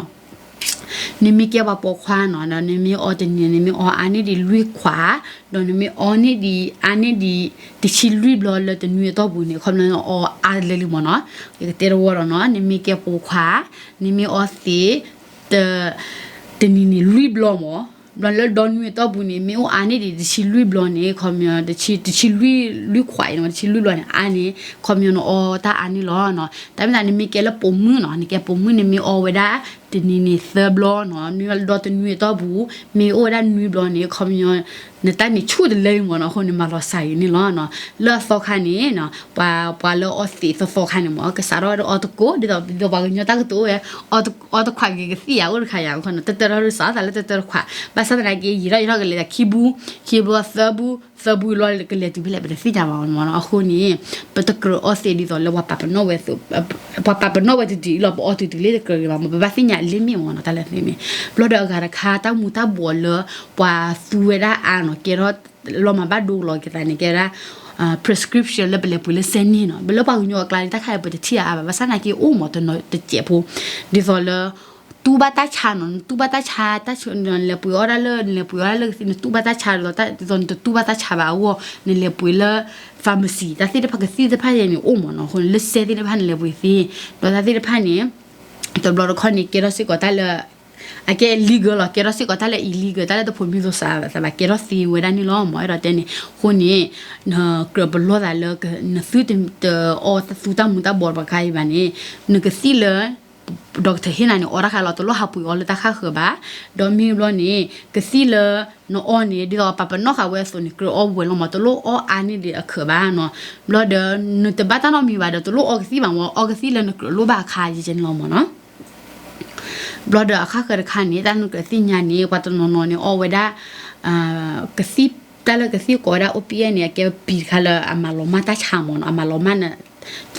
နမ့ၢ်ကဲပှၤပိာ်ခွါနီၤ, နမ့ၢ်အီတနံၤ နမ့ၢ်အီအါန့ၢ်ဒံးလွံၢ်ခွး, ဒီးနမ့ၢ်အီန့ၢ်ဒံး အါန့ၢ်ဒံး တဆံလွံၢ်ဘျီလၢတနွံအတီၢ်ပူၤန့ၣ် ခီပညီနအီအါတလၢလံမ့ၢ်နီၤ. ယကတဲတဝီဒီးနီၤ, နမ့ၢ်ကဲပိာ်ခွါ, နမ့ၢ်အီသ့ၣ် တ တနံၤန့ၣ်လွံၢ်ဘျီမ့ၢ်, ဘျီလၢဒီနွံအတီၢ်ပူၤန့ၣ် မ့ၢ်အိၣ်အါန့ၢ်ဒံးတဆံလွံၢ်ဘျီန့ၣ် ခီပညီ တဆံ တဆံလွံၢ် လွံၢ်ခွးအံၤန့ၣ် တဆံလွံၢ်ဘျီန့ၣ် အါန့ၣ် ခီပညီနအီတၢ်အါန့ၢ်လီၤနီၤ. တၢ်မ့ၢ်သးနမ့ၢ်ကဲလၢပိာ်မုၣ်နီၤ, နကဲပိာ်မုၣ်န့ၣ် မ့ၢ်အီဝဲဒၣ် တနံၤန့ၣ်သၢဘျီနီၤ, မ့ၢ်ဒီတနွံအတီၢ်ပူၤ မ့ၢ်အိၣ်ဝဲဒၣ်နွံဘျီန့ၣ် ခီပညီ နတၢ်န့ၣ်ဆူၣ်တလၢအံၤမ့ၢ်နီၤ, အဃိန့ၣ် မၤလီၤစှၤအံၤန့ၣ်လီၤနီၤ. လၢအသီခါန့ၣ် ပှၤ ပှၤလၢအီသ့ၣ်သီသီခါန့ၣ်မ့ၢ် ကစးထီၣ်ဝဲဒၣ်အီတကိး ဒ်သိး ဒ်သိးပှၤကညီတၢ်ကတိၤဝဲ အီတခွးက့ၤကသံၣ်ယၤအိၣ်တခါယၤ တၢတၢထီၣ်ဒုးစးထီၣ်သးလၢတၢတၢတခွး, ဘၣ်ဆၣ်သနာ်က့ ယံာ်ထီၣ်ယံာ်ထီၣ်ကလဲၤသးခံဘူ, ခံဘူသၢဘူ, သၢဘူလီၤကလဲၤတုၤဖဲလဲၣ် ပတသ့ၣ်ညါဘၣ်မ့ၢ်နီၤ. အဃိန့ၣ် ပတကြၢးအီသ့ၣ်ဒ်သိးလၢပှၤပာ်ပနီၣ်ဝဲ ပှၤပာ်ပနီၣ်ဝဲတတုၤအံၤလီၤ, ပအီတုၤတုၤလၢတကြၢးဂ့ၤဘၣ်မ့ၢ် ပဘၣ်သ့ၣ်ညါလ့မ့ၢ်မ့ၢ်နီၤ တၢ်လၢသ့ၣ်န့ၣ်. ဘျီဒီးအဂၤတခါ တၢ်မူၤတၢ်ဘှီးလၢ ပှၤသူဝဲဒၣ်အါနီၤ ကဲထီၣ် လီၤမၤဘၣ်ဒိလီၤက့ၤသးန့ၣ် ကဲဝဲဒၣ် prescription လၢပလဲၤပှ့ၤလၢစဲန့ၣ်နီၤ. ပလၢပှၤကညီအကျါန့ၣ် တၢ်ခါအံၤပတထံၣ်အါအါဘၣ်, ဘၣ်ဆၣ်သနာ်က့အိၣ်မ့ၢ်တနီၤတစဲးဖိ ဒ်သိးလၢ တူၢ်ဘၣ်တၢ်ဆါနီၤ, နတူၢ်ဘၣ်တၢ်ဆါ တၢ်ဆါ နလဲၤပှ့ၤအီၣ်ဒၣ်လၢ နလဲၤပှ့ၤအီၣ်ဒၣ်လၢကသံၣ် နတူၢ်ဘၣ်တၢ်ဆါဒီး ဒ်သိးနတတူၢ်ဘၣ်တၢ်ဆါဘၣ်အဂီၢ် နလဲၤပှ့ၤလၢ pharmacy တၢ်သ့ၣ်တဖၣ် ကသံၣ်သ့ၣ်တဖၣ်ယဲန့ၣ်အိၣ်မ့ၢ်နီၤ. အဃိန့ၣ် လၢစဲသ့ၣ်တဖၣ်နလဲၤပှ့ၤသ့ ဒီးတၢ်သ့ၣ်တဖၣ်န့ၣ် တဘျီတခီၣ်န့ၣ် ကဲထီၣ်စ့ၢ်ကီးတၢ်လၢ အကဲ legal လီၤ, ကဲထီၣ်စ့ၢ်ကီးတၢ်လၢ illegal တၢ်လၢတဖိးမံၤသိးစးသးဘၣ် ကဲထီၣ်သ့ဝဲဒၣ်န့ၣ်လီၤမ့ၢ်. အဲၣ်ဒိးတဲန့ၣ် အဃိန့ၣ် နကြၢးပလီၢ်သးလၢ နသုတအီတၢ်သူတၢ်မူၤတၢ်ဘှီးတခါအံၤဘၣ်န့ၣ် နကသံၣ်လၢ doctor ဟ့ၣ်နၤန့ၣ် အီတၢ်ခါလီၤ, တလိၣ်ဟးပှ့ၤအီလၢတၢ်ခါဃၢၤဘၣ်. ဒီးမ့ၢ်ဘျီန့ၣ် ကသံၣ်လၢနအီန့ၣ် ဒ်သိးပာ်ပနီၣ်ဃာ်ဝဲအသိးန့ၣ် ကြၢးအီဝဲလီၤမ့ၢ်, တလိၣ်အီအါန့ၢ်ဒံးအခၢးဘၣ်နီၤ. ဘျီဒီး နတဘၣ်တၢ်နီတမံၤဘၣ်ဒီး တလိၣ်အီကသံၣ်ဘၣ်မ့ၢ်, အီကသံၣ်လၢနကြၢးလိၣ်ဘၣ်အခါယဲန့ၣ်လီၤမ့ၢ်နီၤ. ဘျီဒီးအခါဃၢၤတခါန့ၣ် တၢ်နကြၢးသ့ၣ်ညါန့ၣ် ပှၤတနီၤနီၤန့ၣ် အီဝဲဒၣ် ကသံၣ် တၢ်လၢကသံၣ်ကိးဝဲဒၣ် opiate န့ၣ် အကဲပံၤတခါလၢအမၤလီၤမၢ်တၢ်ဆါမ့ၢ်နီၤ, အမၤလီၤမၢ်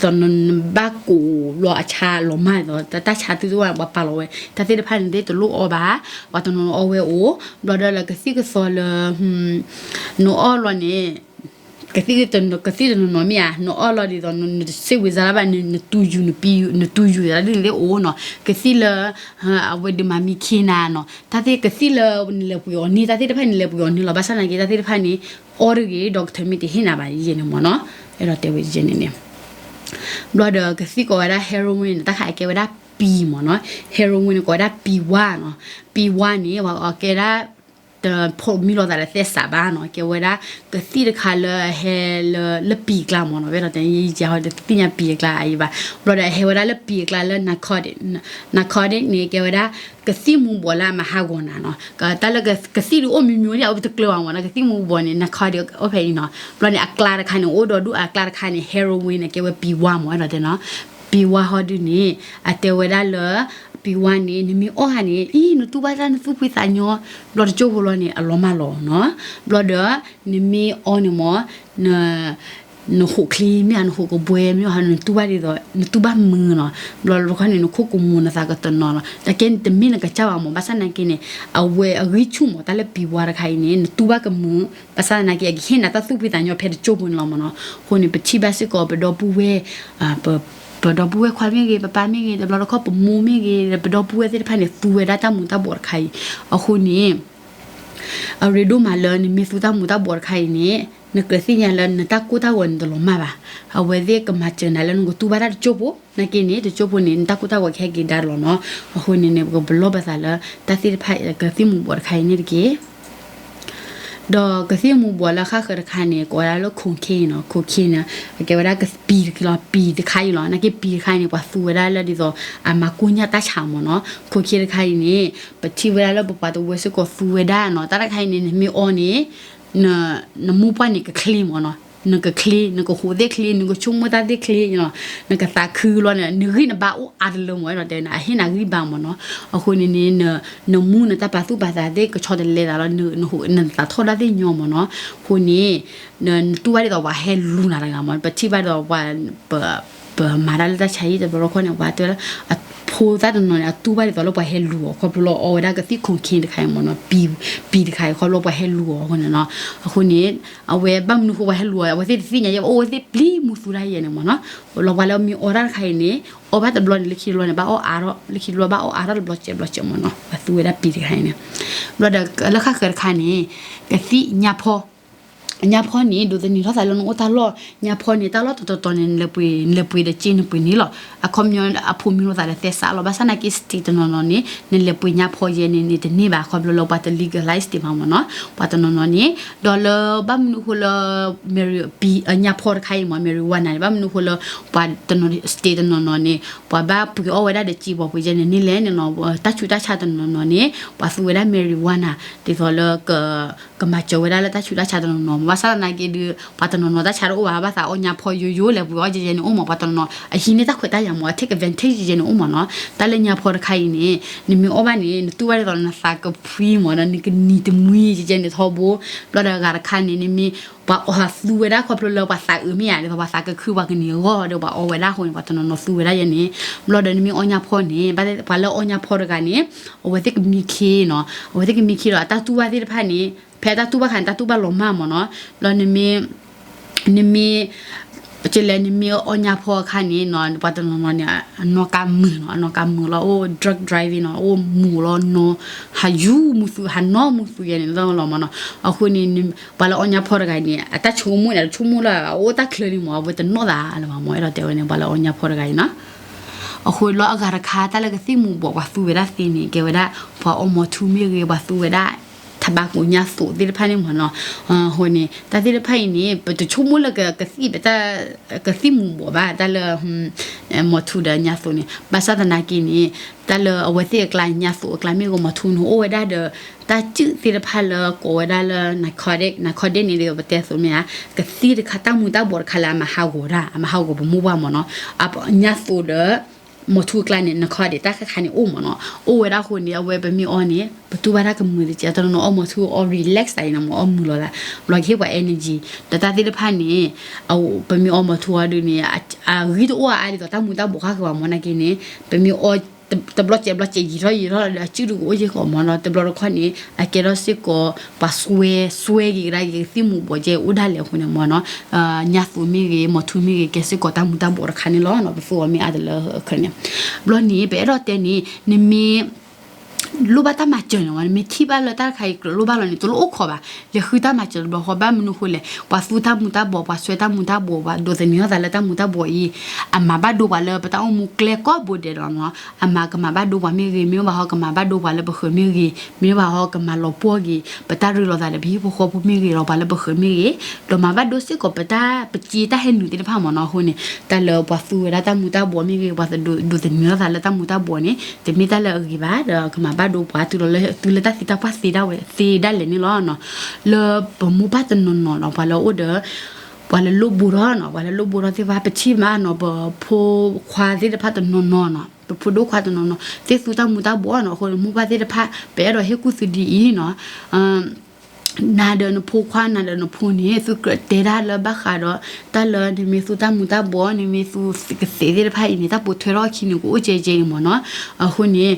ဒ်သိးနဘၣ်ကိးဘျီအဆါလီၤမၢ်ဒ်သိး တၢ်ဆါသုသုဝဲပှၤပာ်လီၤဝဲ တၢ်သ့ၣ်တဖၣ်န့ၣ် တလိၣ်အီဘၣ်, ပှၤတနီၤနီၤအီဝဲအိၣ်. ဘျီဒီးလၢကသံၣ်ကသီလၢ နအီလီၤန့ၣ် ကသံၣ် ကသံၣ်တနီၤနီၤမ့ၢ်ဧါ, နအီလီၤဒ်သိး နတစ့ၢ်ဝံၤစါလၢဘၣ် နတူယူၤ နပံယူၤ နတူယူၤသးဒ်န့ၣ်သ့ၣ်အိၣ်နီၤ. ကသံၣ်လၢ အဝဲဒုးမၤမံခ့နၤနီၤ, တၢ်သ့ၣ်ကသံၣ်လၢနလဲၤပှ့ၤအီၤန့ၣ် တၢ်သ့ၣ်တဖၣ်န့ၣ် နလဲၤပှ့ၤအီၤန့ၣ်လီၤ. ဘၣ်ဆၣ်သနာ်က့ တၢ်သ့ၣ်တဖၣ်န့ၣ် အီတဂ့ၤ doctor မ့ၢ်တဟ့ၣ်နၤဘၣ်ယဲန့ၣ်မ့ၢ်နီၤ. အဲၣ်ဒိးတဲဝဲယဲန့ၣ်န့ၣ် ဘျီဒီးကသံၣ်ကိးဝဲဒၣ် heroin န့ၣ် တၢ်ခါအကဲဝဲဒၣ်ပံၤမ့ၢ်နီၤ, heroin န့ၣ် ကိးဝဲဒၣ်ပံၤဝါနီၤ. ပံၤဝါန့ၣ် ပှၤအီၤကဲဒၣ် တဖိးမံလိာ်သးလၢသဲစးဘၣ်နီၤ, ကဲဝဲဒၣ် ကသံၣ်တခါလၢအဟဲလၢ လၢပံၤအကျါမ့ၢ်နီၤ, ဝဲဒီးတယံာ်ယံာ်ဟီ တသ့ၣ်ညါပံၤအကျါအံၤဘၣ်. ဘျီဒီးအဟဲဝဲဒၣ်လၢပံၤအကျါလၢ narcotic, narcotic န့ၣ် ကဲဝဲဒၣ် ကသံၣ်မူၤဘှီးလၢအမၤဟးဂီၤနၤနီၤ, တၢ်လၢကသံၣ်ဒုးအိၣ် မျိုးမျိုး ဒ်အအိၣ်ပတကျၢၤဘၣ်မ့ၢ်နီၤ, ကသံၣ်မူၤဘှီးန့ၣ် narcotic အိၣ်ဖဲအံၤနီၤ. ဘျီန့ၣ် အကျါတခါန့ၣ် အိၣ်ဒီးဒူၣ်အကျါတခါန့ၣ် heroin န့ၣ် ကဲဝဲပံၤဝါမ့ၢ် အဲၣ်ဒိးတဲနီၤ. ပံၤဝါဟီဒုန့ၣ် အတဲဝဲဒၣ်လၢ ပံၤဝါန့ၣ် နမ့ၢ်အီၣ်ဧါန့ၣ် အံၤ နတူၢ်ဘၣ်တၢ် နသူၣ်ဖှံသးညီ, ဘျီတကၠိဖိလီၤန့ၣ် အလီၤမၢ်လီၤနီၤ. ဘျီဒီး နမ့ၢ်အီန့ၣ်မ့ၢ် နဟိးချ့မ့ၢ်ဧါ နဟိးကဘှဲမ့ၢ်ဧါ နတူၢ်ဘၣ်ဒ်သိး နတူၢ်ဘၣ်မုာ်နီၤ. ဘျီတခီန့ၣ် နခိၣ်ကမူၤ နသးကတနီၤလီၤ. တၢ်ကဲန့ၣ်တမ့ၢ်နကစၢ်ဘၣ်မ့ၢ် ဘၣ်ဆၣ်သနာ်က့န့ၣ် အဝဲအဂံၢ်ဆူၣ်မ့ၢ် တၢ်လၢပံၤဝါတခါအံၤန့ၣ် နတူၢ်ဘၣ်ကမုာ်, ဘၣ်ဆၣ်သနာ်က့ အကဟ့ၣ်နၤတၢ်သူၣ်ဖှံသးညီဖဲတကၠိဖိန့ၣ်လီၤမ့ၢ်နီၤ. အဃိန့ၣ် ပထံၣ်ဘၣ်စ့ၢ်ကီး ပဒီပုၢ်ဝဲၢ် ပ ပဒီပုၢ်ဝဲၢ်ခွါမ့ၢ်ဂ့ၤ, ပပၢ်မ့ၢ်ဂ့ၤ, တဘျီတခီၣ် ပမိၢ်မ့ၢ်ဂ့ၤ, ပဒီပုၢ်ဝဲၢ်သ့ၣ်တဖၣ်န့ၣ် သူဝဲဒၣ်တၢ်မူၤတၢ်ဘှီးတခါအံၤ. အဃိန့ၣ် အရ့ဒိၣ်မးလၢနမ့ၢ်သူတၢ်မူၤတၢ်ဘှီးတခါအံၤန့ၣ် နကြၢးသ့ၣ်ညါလၢနတၢ်ကိၢ်တၢ်ဂီၤန့ၣ်တလီၤမၢ်ဘၣ်. အဝဲသ့ၣ်ကမၤစၢၤနၤလၢနကတူၢ်ဘၣ်တၢ်တကၠိၢ်ဖိ, နာ်က့န့ၣ် တကၠိၢ်ဖိန့ၣ် နတၢ်ကိၢ်တၢ်ဂီၤကဟဲက့ၤဒါလီၤနီၤ. အဃိန့ၣ်န့ၣ် ပကပလီၢ်ပသးလၢ တၢ်သ့ၣ်တဖၣ် ကသံၣ်မူၤဘှီးတခါအံၤန့ၣ်တက့ၢ်. ဒီးကသံၣ်မူၤဘှီးလၢဃၣ်ဃၢၤတခါန့ၣ် ကိးဝဲဒၣ်လၢ cocaine နီၤ, cocaine န့ၣ် အကဲဝဲဒၣ်ပံၤတခါလီၤ, ပံၤတခါအံၤလီၤ. နာ်က့ပံၤတခါအံၤန့ၣ် ပှၤသူဝဲဒၣ်လၢဒ်သိး အမၤကိၢ်ညၣ်တၢ်ဆါမ့ၢ်နီၤ. cocaine တခါအံၤန့ၣ် ပထံၣ်ဝဲဒၣ်လၢပပှၤတဝဲစ့ၢ်ကီးသူဝဲဒၣ်နီၤ. တၢ်တခါအံၤန့ၣ် နမ့ၢ်အီန့ၣ် နမိၢ်ပှၢ်န့ၣ်ကချ့မ့ၢ်နီၤ. နကချ့, နကဟူးသ့ၣ်ချ့, နကဆိကမိၣ်တၢ်သ့ၣ်ချ့, နကသးခုလီၤန့ၣ် နဂံၢ်နဘါအိၣ်အါတလၢမ့ၢ်နီၤ, တဲနၤ အဟ့ၣ်နၤဂံၢ်ဘါမ့ၢ်နီၤ. အဃိန့ၣ်န့ၣ် နမူနတၢ်ပာ်သူၣ်ပာ်သးသ့ၣ်ကဆီတလဲသးလီၤ, နသးထီၣ်ဒၣ်သ့ၣ်ညီမ့ၢ်နီၤ. အဃိန့ၣ် နတူၢ်ဘၣ်ဒ်သိးပှၤဟဲလူၤနၤတဂၤမ့ၢ်နီၤ. ပထံၣ်ဘၣ်ဒ်သိးပှၤ ပ ပမၤတၢ်လၢတၢ်ဆါဟံၣ်တဘျီတခီန့ၣ် ပှၤတဲလၢ အဖိသၣ်တနီၤန့ၣ် အတူၢ်ဘၣ်ဒ်သိးလၢပှၤဟဲလူၤအီၤ ခီဖျိလၢအီဝဲဒၣ်ကသံၣ် cocaine တခါအံၤမ့ၢ်နီၤ, ပံၤ, ပံၤတခါအံၤ ခီဖျိပှၤဟဲလူၤအီၤအဃိန့ၣ်နီၤ. အဃိန့ၣ် အဝဲဘၣ်မနုၤဃိပှၤဟဲလူၤအီၤ အဝဲသ့ၣ်တသ့ၣ်ညါယဲ အိၣ်ဝဲသ့ၣ်ပျံၤမူသူတၢ်ယဲန့ၣ်မ့ၢ်နီၤ. လီၤပှၤလၢအမ့ၢ်အီတၢ်တခါအံၤန့ၣ် အီဘၣ်တဘျီန့ၣ် လၢခံတဘျီန့ၣ် ဘၣ်အီအါထီၣ်, လၢခံတဘျီဘၣ်အီအါထီၣ်တဘျီစဲးဘျီစဲးမ့ၢ်နီၤ. ပှၤသူဝဲဒၣ်ပံၤတခါအံၤန့ၣ် ဘျီဒီးလၢဃၣ်ဃၢၤတခါန့ၣ် ကသံၣ်ညါဖီ ညါဖီန့ၣ် ဒိးသန့ၤထီၣ်သးလၢနအိၣ်တၢ်လီၢ်, ညါဖီန့ၣ် တၢ်လီၢ်တတီၤတီၤန့ၣ် နလဲၤပှ့ၤ, နလဲၤပှ့ၤဒီးစ့နပှ့ၤန့ၣ်လီၤ. အခီပညီအဖိမံၤလိာ်သးဒီးသဲစးလီၤ. ဘၣ်ဆၣ်နာ်က့ state တနီၤနီၤန့ၣ် နလဲၤပှ့ၤညါဖီယဲန့ၣ်န့ၣ်တန့ၢ်ဘၣ် ခီဖျိလၢပှၤတ legalize တ့ၢ်ဘၣ်မ့ၢ်နီၤ, ပှၤတနီၤနီၤန့ၣ်. ဒီးလၢဘၣ်မနုၤဃိလၢ marijuana ညါဖီတခါအံၤမ့ၢ် marijuana န့ၣ် ဘၣ်မနုၤဃိလၢ ပှၤတနီၤ state တနီၤနီၤန့ၣ် ပှၤဘၣ်ပှ့ၤအီၣ်ဝဲဒၣ်ဒီးစ့ပှၤပှ့ၤယဲန့ၣ်န့ၢ်လဲၣ်န့ၣ်လီၤ. တၢ်ဆူးတၢ်ဆါတနီၤနီၤန့ၣ် ပှၤသူဝဲဒၣ် marijuana ဒ်သိးလၢ ကမၤစၢၤဝဲဒၣ်လၢတၢ်ဆူးတၢ်ဆါတနီၤနီၤ. ဘၣ်ဆၣ်သနာ်က့ဒီး ပှၤတနီၤနီၤတၢ်ဆါတအိၣ်ဘၣ်, ဘၣ်သးအီၣ်ညါဖီယိယိလဲၤပှ့ၤအီၣ်ယဲယဲန့ၣ်အိၣ်မ့ၢ် ပှၤတနီၤနီၤ အဟံးန့ၢ်တၢ်ခွဲးတၢ်ယာ်မ့ၢ် အ take advantage ယဲန့ၣ်အိၣ်မ့ၢ်နီၤ. တၢ်လၢညါဖီတခါအံၤန့ၣ် နမ့ၢ်အီၣ်ဘၣ်န့ၣ် နတူၢ်ဘၣ်ဒ်သိးနသးကဖှံမ့ၢ်ဒီး နကနံၤတမှံယဲယဲန့ၣ်ထီဘိ. ဘျီဒီးအဂၤတခါန့ၣ် နမ့ၢ် ပှၤအီၣ်သူဝဲဒၣ်ခီဖျိလၢပှၤသးအုးမ့ၢ်ဧါ, ဒ်သိးပှၤသးကခုပှၤကန့ၢ်အဂီၢ်ဒီး ပှၤအီဝဲဒၣ်အဃိန့ၣ် ပှၤတနီၤနီၤသူဝဲဒၣ်ယဲန့ၣ်. ဘျီဒီးနမ့ၢ်အီၣ်ညါဖီန့ၣ် ပှၤလၢအီၣ်ညါဖီတဂၤန့ၣ် အဝဲသ့ၣ်ကမံခ့နီၤ, အဝဲသ့ၣ်ကမံခ့ဒီး အတၢ်တူၢ်ဘၣ်သ့ၣ်တဖၣ်န့ၣ် ဖဲအတၢ်တူၢ်ဘၣ်ခါန့ၣ် တၢ်တူၢ်ဘၣ်လီၤမၢ်မ့ၢ်နီၤ. ဘျီနမ့ၢ် နမ့ၢ် ကလဲၤ နမ့ၢ်အီၣ်ညါဖီအခါန့ၣ်နီၤ ပှၤတနီၤနီၤန့ၣ် အနီၢ်ကါမုာ်နီၤ, အနီၢ်ကါမုာ်လီၤ အိၣ် drunk driving နီၤ, အိၣ်မူၤလီၤနီၤ, ဟးယူၤမူၤသူ ဟးနီၢ်မူၤသူယဲန့ၣ်လီၤမ့ၢ်နီၤ. အဃိန့ၣ် ပှၤလၢအီၣ်ညါဖီတဂၤန့ၣ် အတၢ်ဆိကမိၣ်န့ၣ် တဆိကမိၣ်လၢအအိၣ်တၢ်ချၢန့ၣ်မ့ၢ် အဝဲတနီၣ်သးလၢၤဘၣ်မ့ၢ် အဲၣ်ဒိးတဲဝဲန့ၣ် ပှၤလၢအီၣ်ညါဖီတဂၤအံၤနီၤ. အဃိလၢအဂၤတခါ တၢ်လၢကသံၣ်မူၤဘှီး ပှၤသူဝဲဒၣ်သ့န့ၣ် ကဲဝဲဒၣ် ပှၤအီၣ်မီၤထူမ့ၢ်ဂ့ၤ ပှၤသူဝဲဒၣ် ထဘးကိညၣ်သိးသ့ၣ်တဖၣ်န့ၣ်မ့ၢ်နီၤ. အဃိန့ၣ် တၢ်သ့ၣ်တဖၣ်အံၤန့ၣ် ပတဆိကမိၣ်လၢကသံၣ် ပတၢ်ကသံၣ်မူၤဘှီးဘၣ် တၢ်လၢ မီၤထူဒီးညၣ်သိးန့ၣ်. ဘၣ်ဆၣ်သနာ်က့န့ၣ် တၢ်လၢအဝဲသ့ၣ်အကျါ ညၣ်သိးအကျါမ့ၢ်ဂ့ၤ မီၤထူန့ၣ် အိၣ်ဝဲဒၣ်ဒီး တၢ်စုၣ်သ့ၣ်တဖၣ်လၢကိးဝဲဒၣ်လၢ narcotic, narcotic န့ၣ်ဒီး ပတဲသိးမ့ၢ်ဧါ, ကသံၣ်တခါ တၢ်မူၤတၢ်ဘှီးတခါလၢအမၤဟးဂီၤတၢ်, အမၤဟးဂီၤပမိၢ်ပှၢ်မ့ၢ်နီၤ. ညၣ်သိးဒီး မီၤထူအကျါန့ၣ် narcotic တၢ်ခါခါန့ၣ်အိၣ်မ့ၢ်နီၤ. အိၣ်ဝဲဒၣ်အဃိန့ၣ် အဝဲပမ့ၢ်အီန့ၣ် ပတူၢ်ဘၣ်တၢ်ကမုာ်တက့ၢ်. တနီၤနီၤအီမီၤထူအီ relax သးအံၤန့ၣ်မ့ၢ် အီမုာ်လီၤသး ဘျီကဟ့ၣ်ပှၤ energy ဒီးတၢ်သ့ၣ်တဖၣ်န့ၣ် ပမ့ၢ်အီမီၤထူအီၤဒုးန့ၣ် အဂံၢ်တအိၣ်အါဒ်သိးတၢ်မူၤတၢ်ဘှီးဃၣ်ဃၢၤဘၣ်မ့ၢ်နာ်က့န့ၣ် ပမ့ၢ်အီ တဘျီစဲးဘျီစဲး ယံာ်ထီၣ်ယံာ်ထီၣ်ဒီး အစုၣ်ဒုကအိၣ်ယဲၢ်ဃီမ့ၢ်နီၤ. တဘျီတခီၣ်န့ၣ် အကဲထီၣ်စ့ၢ်ကီး ပှၤစွဲ စွဲက့ၤကဒါက့ၤကသံၣ်မူၤဘှီးကဲအိၣ်ဒၣ်လဲာ်အဃိန့ၣ်မ့ၢ်နီၤ. ညၣ်သိးမ့ၢ်ဂ့ၤ မီၤထူမ့ၢ်ဂ့ၤ ကဲစ့ၢ်ကီးတၢ်မူၤတၢ်ဘှီးတခါန့ၣ်လီၤနီၤ. ပသူအီၤမ့ၢ်အါတလၢအခါန့ၣ် ဘျီန့ၣ် ပအဲၣ်ဒိးတဲန့ၣ် နမ့ၢ် လိၣ်ဘၣ်တၢ်မၤစၢၤန့ၣ်မ့ၢ် နမ့ၢ်ထံၣ်ဘၣ်လၢတၢ်တခါအံၤကြၢးလိၣ်ဘၣ်လီၤန့ၣ် တလိၣ်အိၣ်ခိးဘၣ်. လဲၤဃုတၢ်မၤစၢၤတဘျီဃီ ဘၣ်မနုၤဃိလဲၣ် ပှၤသူတၢ်မူၤတၢ်ဘှီး ပှၤစွဲတၢ်မူၤတၢ်ဘှီး ပှၤဒိးသန့ၤထီၣ်သးလၢတၢ်မူၤတၢ်ဘှီးအံၤ အမၤဘၣ်ဒိပှၤလၢပတၢ်အိၣ်မူကျဲကိးဘိဒဲးလီၤနီၤ. အမၤကမၤဘၣ်ဒိပှၤမ့ၢ်ဂ့ၤ မ့ၢ်ဘၣ်ဟီကမၤဘၣ်ဒိပှၤလၢပဃၢၤမ့ၢ်ဂ့ၤ မ့ၢ်ဘၣ်ဟီကမၤလီၤပှီၢ်ဂ့ၤ ပတၢ်ရ့လိာ်သးဒီးပဟံၣ်ဖိဃီဖိမ့ၢ်ဂ့ၤဒီးပှၤလၢပဃၢၤမ့ၢ်ဂ့ၤ ဒီးမၤဘၣ်ဒိစ့ၢ်ကီးပတၢ်ပစ့တၢ်ဟဲနုာ်သ့ၣ်တဖၣ်မ့ၢ်နီၤ. အဃိန့ၣ် တၢ်လၢပှၤသူဝဲဒၣ်တၢ်မူၤတၢ်ဘှီးမ့ၢ်ဂ့ၤ ပှၤဒိးသန့ၤထီၣ်သးလၢတၢ်မူၤတၢ်ဘှီးန့ၣ် တမ့ၢ်တၢ်လၢအဂ့ၤဘၣ် ဒီးကမၤဘၣ်ဒိပှၤတုၤလီၤလၢ တုၤလၢတၢ်သံတၢ်ပှၢ်သ့ဒၣ်ဝဲ သ့ဒၣ်လဲာ်န့ၣ်လီၤနီၤ. လၢပမိၢ်ပၢ်တနီၤနီၤနီၤ ပှၤလၢအအိၣ်ဒီး ပှၤလၢလိၣ်ဘိထီၣ်နီၤ ပှၤလၢလိၣ်ဘိထီၣ်သ့ၣ်တဖၣ် ပထံၣ်မးနီၤ ပဖိခွါသ့ၣ်တဖၣ်တနီၤနီၤနီၤ ပဖိဒိၣ်ခွါတနီၤနီၤ သ့ၣ်သူတၢ်မူၤတၢ်ဘှီးနီၤ. အဃိန့ၣ် မိၢ်ပၢ်သ့ၣ်တဖၣ် ပအဲၣ်ဒိးဟ့ၣ်ကူၣ်သုဒ်အံၤနီၤ နၤဒီးနဖိခွါ နၤဒီးနဖိန့ၣ် သုကြၢးတဲတၢ်လၢဘၣ်ဃးဒီး တၢ်လၢနမ့ၢ်သူတၢ်မူၤတၢ်ဘှီး နမ့ၢ်သူကသ့သ့ၣ်တဖၣ်အံၤန့ၣ် တၢ်ပိာ်ထွဲထီၣ်အခံန့ၣ် ကအိၣ်ကဲကဲအံၤမ့ၢ်နီၤ. အဃိန့ၣ်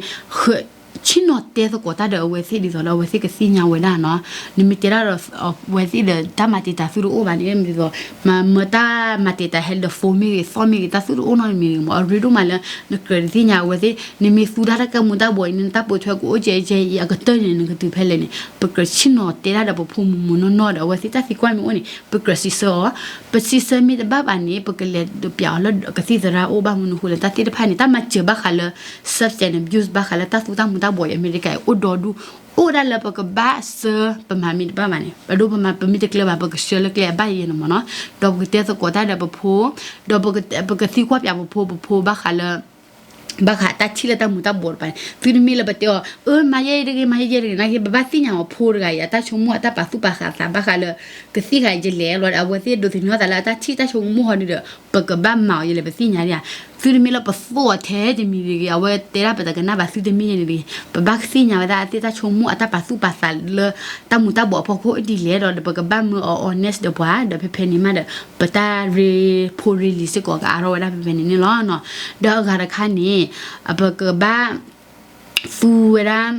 ဆ့ၣ်နီၤတဲသကိးတၢ်ဒီးအဝဲသ့ၣ်ဒ်သိးလၢအဝဲသ့ၣ်ကသ့ၣ်ညါဝဲဒၣ်နီၤ. နမ့ၢ်တဲဒၣ်ဒီး အဝဲသ့ၣ်ဒီးတၢ်မၤတံာ်တာ်သုတအိၣ်ဘၣ်န့ၣ် ဒ်သိး မၤမၢတၢ်မၤတံာ်တာ်ဟဲဒီး phone မ့ၢ်ဂ့ၤ သီၣ်မ့ၢ်ဂ့ၤ တၢ်သုတအိၣ်နီတမံၤတဂ့ၤမး. အရ့ဒိၣ်မးလၢ နကြၢးတသ့ၣ်ညါအဝဲသ့ၣ် နမ့ၢ်သူတၢ်တၢ်ကဲမူၤတၢ်ဘှီးအံၤန့ၣ် နတၢ်ပိာ်ထွဲကအိၣ်ကဲကဲအံၤ အကတၢၢ်န့ၣ် နကတုၤဖဲလဲၣ်န့ၣ် ပကြၢးဆ့ၣ်နီၤတဲဒၣ်ဒီးပဖိမုၣ်မုၣ်နီၢ်နီၢ်ဒီး အဝဲသ့ၣ်တၢ်သံကွၢ်မ့ၢ်အိၣ်န့ၣ် ပကြၢးစံးဆၢအီၤ. ပစံးဆၢမ့ၢ်တဘၣ်ဘၣ်န့ၣ် ပကလဲၤပျးအီၤလၢကသံၣ်သရၣ်အိၣ်. ဘၣ်မနုၤဃိလဲၣ် တၢ်သ့ၣ်တဖၣ်န့ၣ် တၢ်မၤစၢၤဘၣ်ဃးလၢ substance abuse ဘၣ်ဃးလၢတၢ်သူတၢ်မူၤတၢ်ဘှီးအံၤ အမဲရကၤအံၤအိၣ်ဒီဒူၣ်, အိၣ်ဒၣ်လၢပကဘၣ်စၢၤပမၤမ့ၢ်တဘၣ်ဘၣ်န့ၣ် ပဒိပမၤပမ့ၢ်တကျၢၤဘၣ် ပကဆှၢလၢကျဲအဘၣ်ယဲန့ၣ်မ့ၢ်နီၤ. ဒီးပကတဲသကိးတၢ်ဒီးပဖိ ဒီးပကသံကွၢ်ပျးပဖိ ပဖိဘၣ်ဃးလၢ ဘၣ်ဃးတၢ်ထံၣ်လၢတၢ်မူၤတၢ်ဘှီးတပၤန့ၣ် သုတမ့ၢ်လၢပတဲအီၤ အၢ မၤယဲအံၤတဂ့ၤ မၤယဲယဲတဂ့ၤ နာ်က့ ပဘၣ်သ့ၣ်ညါအီၤ ဖိတဂၤအံၤ အတၢ်ဆိကမိၣ်အတၢ်ပာ်သူၣ်ပာ်သးဘၣ်ဃးလၢ ကသံၣ်ဃာ်ယလဲၣ်လီၤဒီး အဝဲသ့ၣ်ဒိးသန့ၤအသးလၢအတၢ်ထံၣ်တၢ်ဆိကမိၣ်ဟီဒုဒီး ပကဘၣ်မၤအီၤယလဲၣ် ပသ့ၣ်ညါဒံးဧါ. သုတမ့ၢ်လၢပသိၣ်အီၤထဲတမံၤတဂ့ၤ အဝဲတဲဒၣ်ပတကနၣ်ဘၣ် သုတမ့ၢ်ယဲန့ၣ်တဂ့ၤ ပဘၣ်သ့ၣ်ညါဝဲဒၣ်အသ့ၣ်တၢ်ဆိကမိၣ်အတၢ်ပာ်သူၣ်ပာ်သးလၢ တၢ်မူၤတၢ်ဘှီးအဖီခိၣ်ဒ်လဲၣ်ဒီး ပကဘၣ်မၢအီၤ honest ဒီးပှၤ ဒီးဖဲဖဲန့ၣ်မးဒီး ပတၢ်ရ့ဖိရ့လံၤစ့ၢ်ကီး ကအါထီၣ်ဝဲဒၣ်ဖဲဖဲန့ၣ်န့ၣ်လီၤ. ဒီးအဂၤတခါန့ၣ် ပကဘၣ် သူဝဲဒၣ်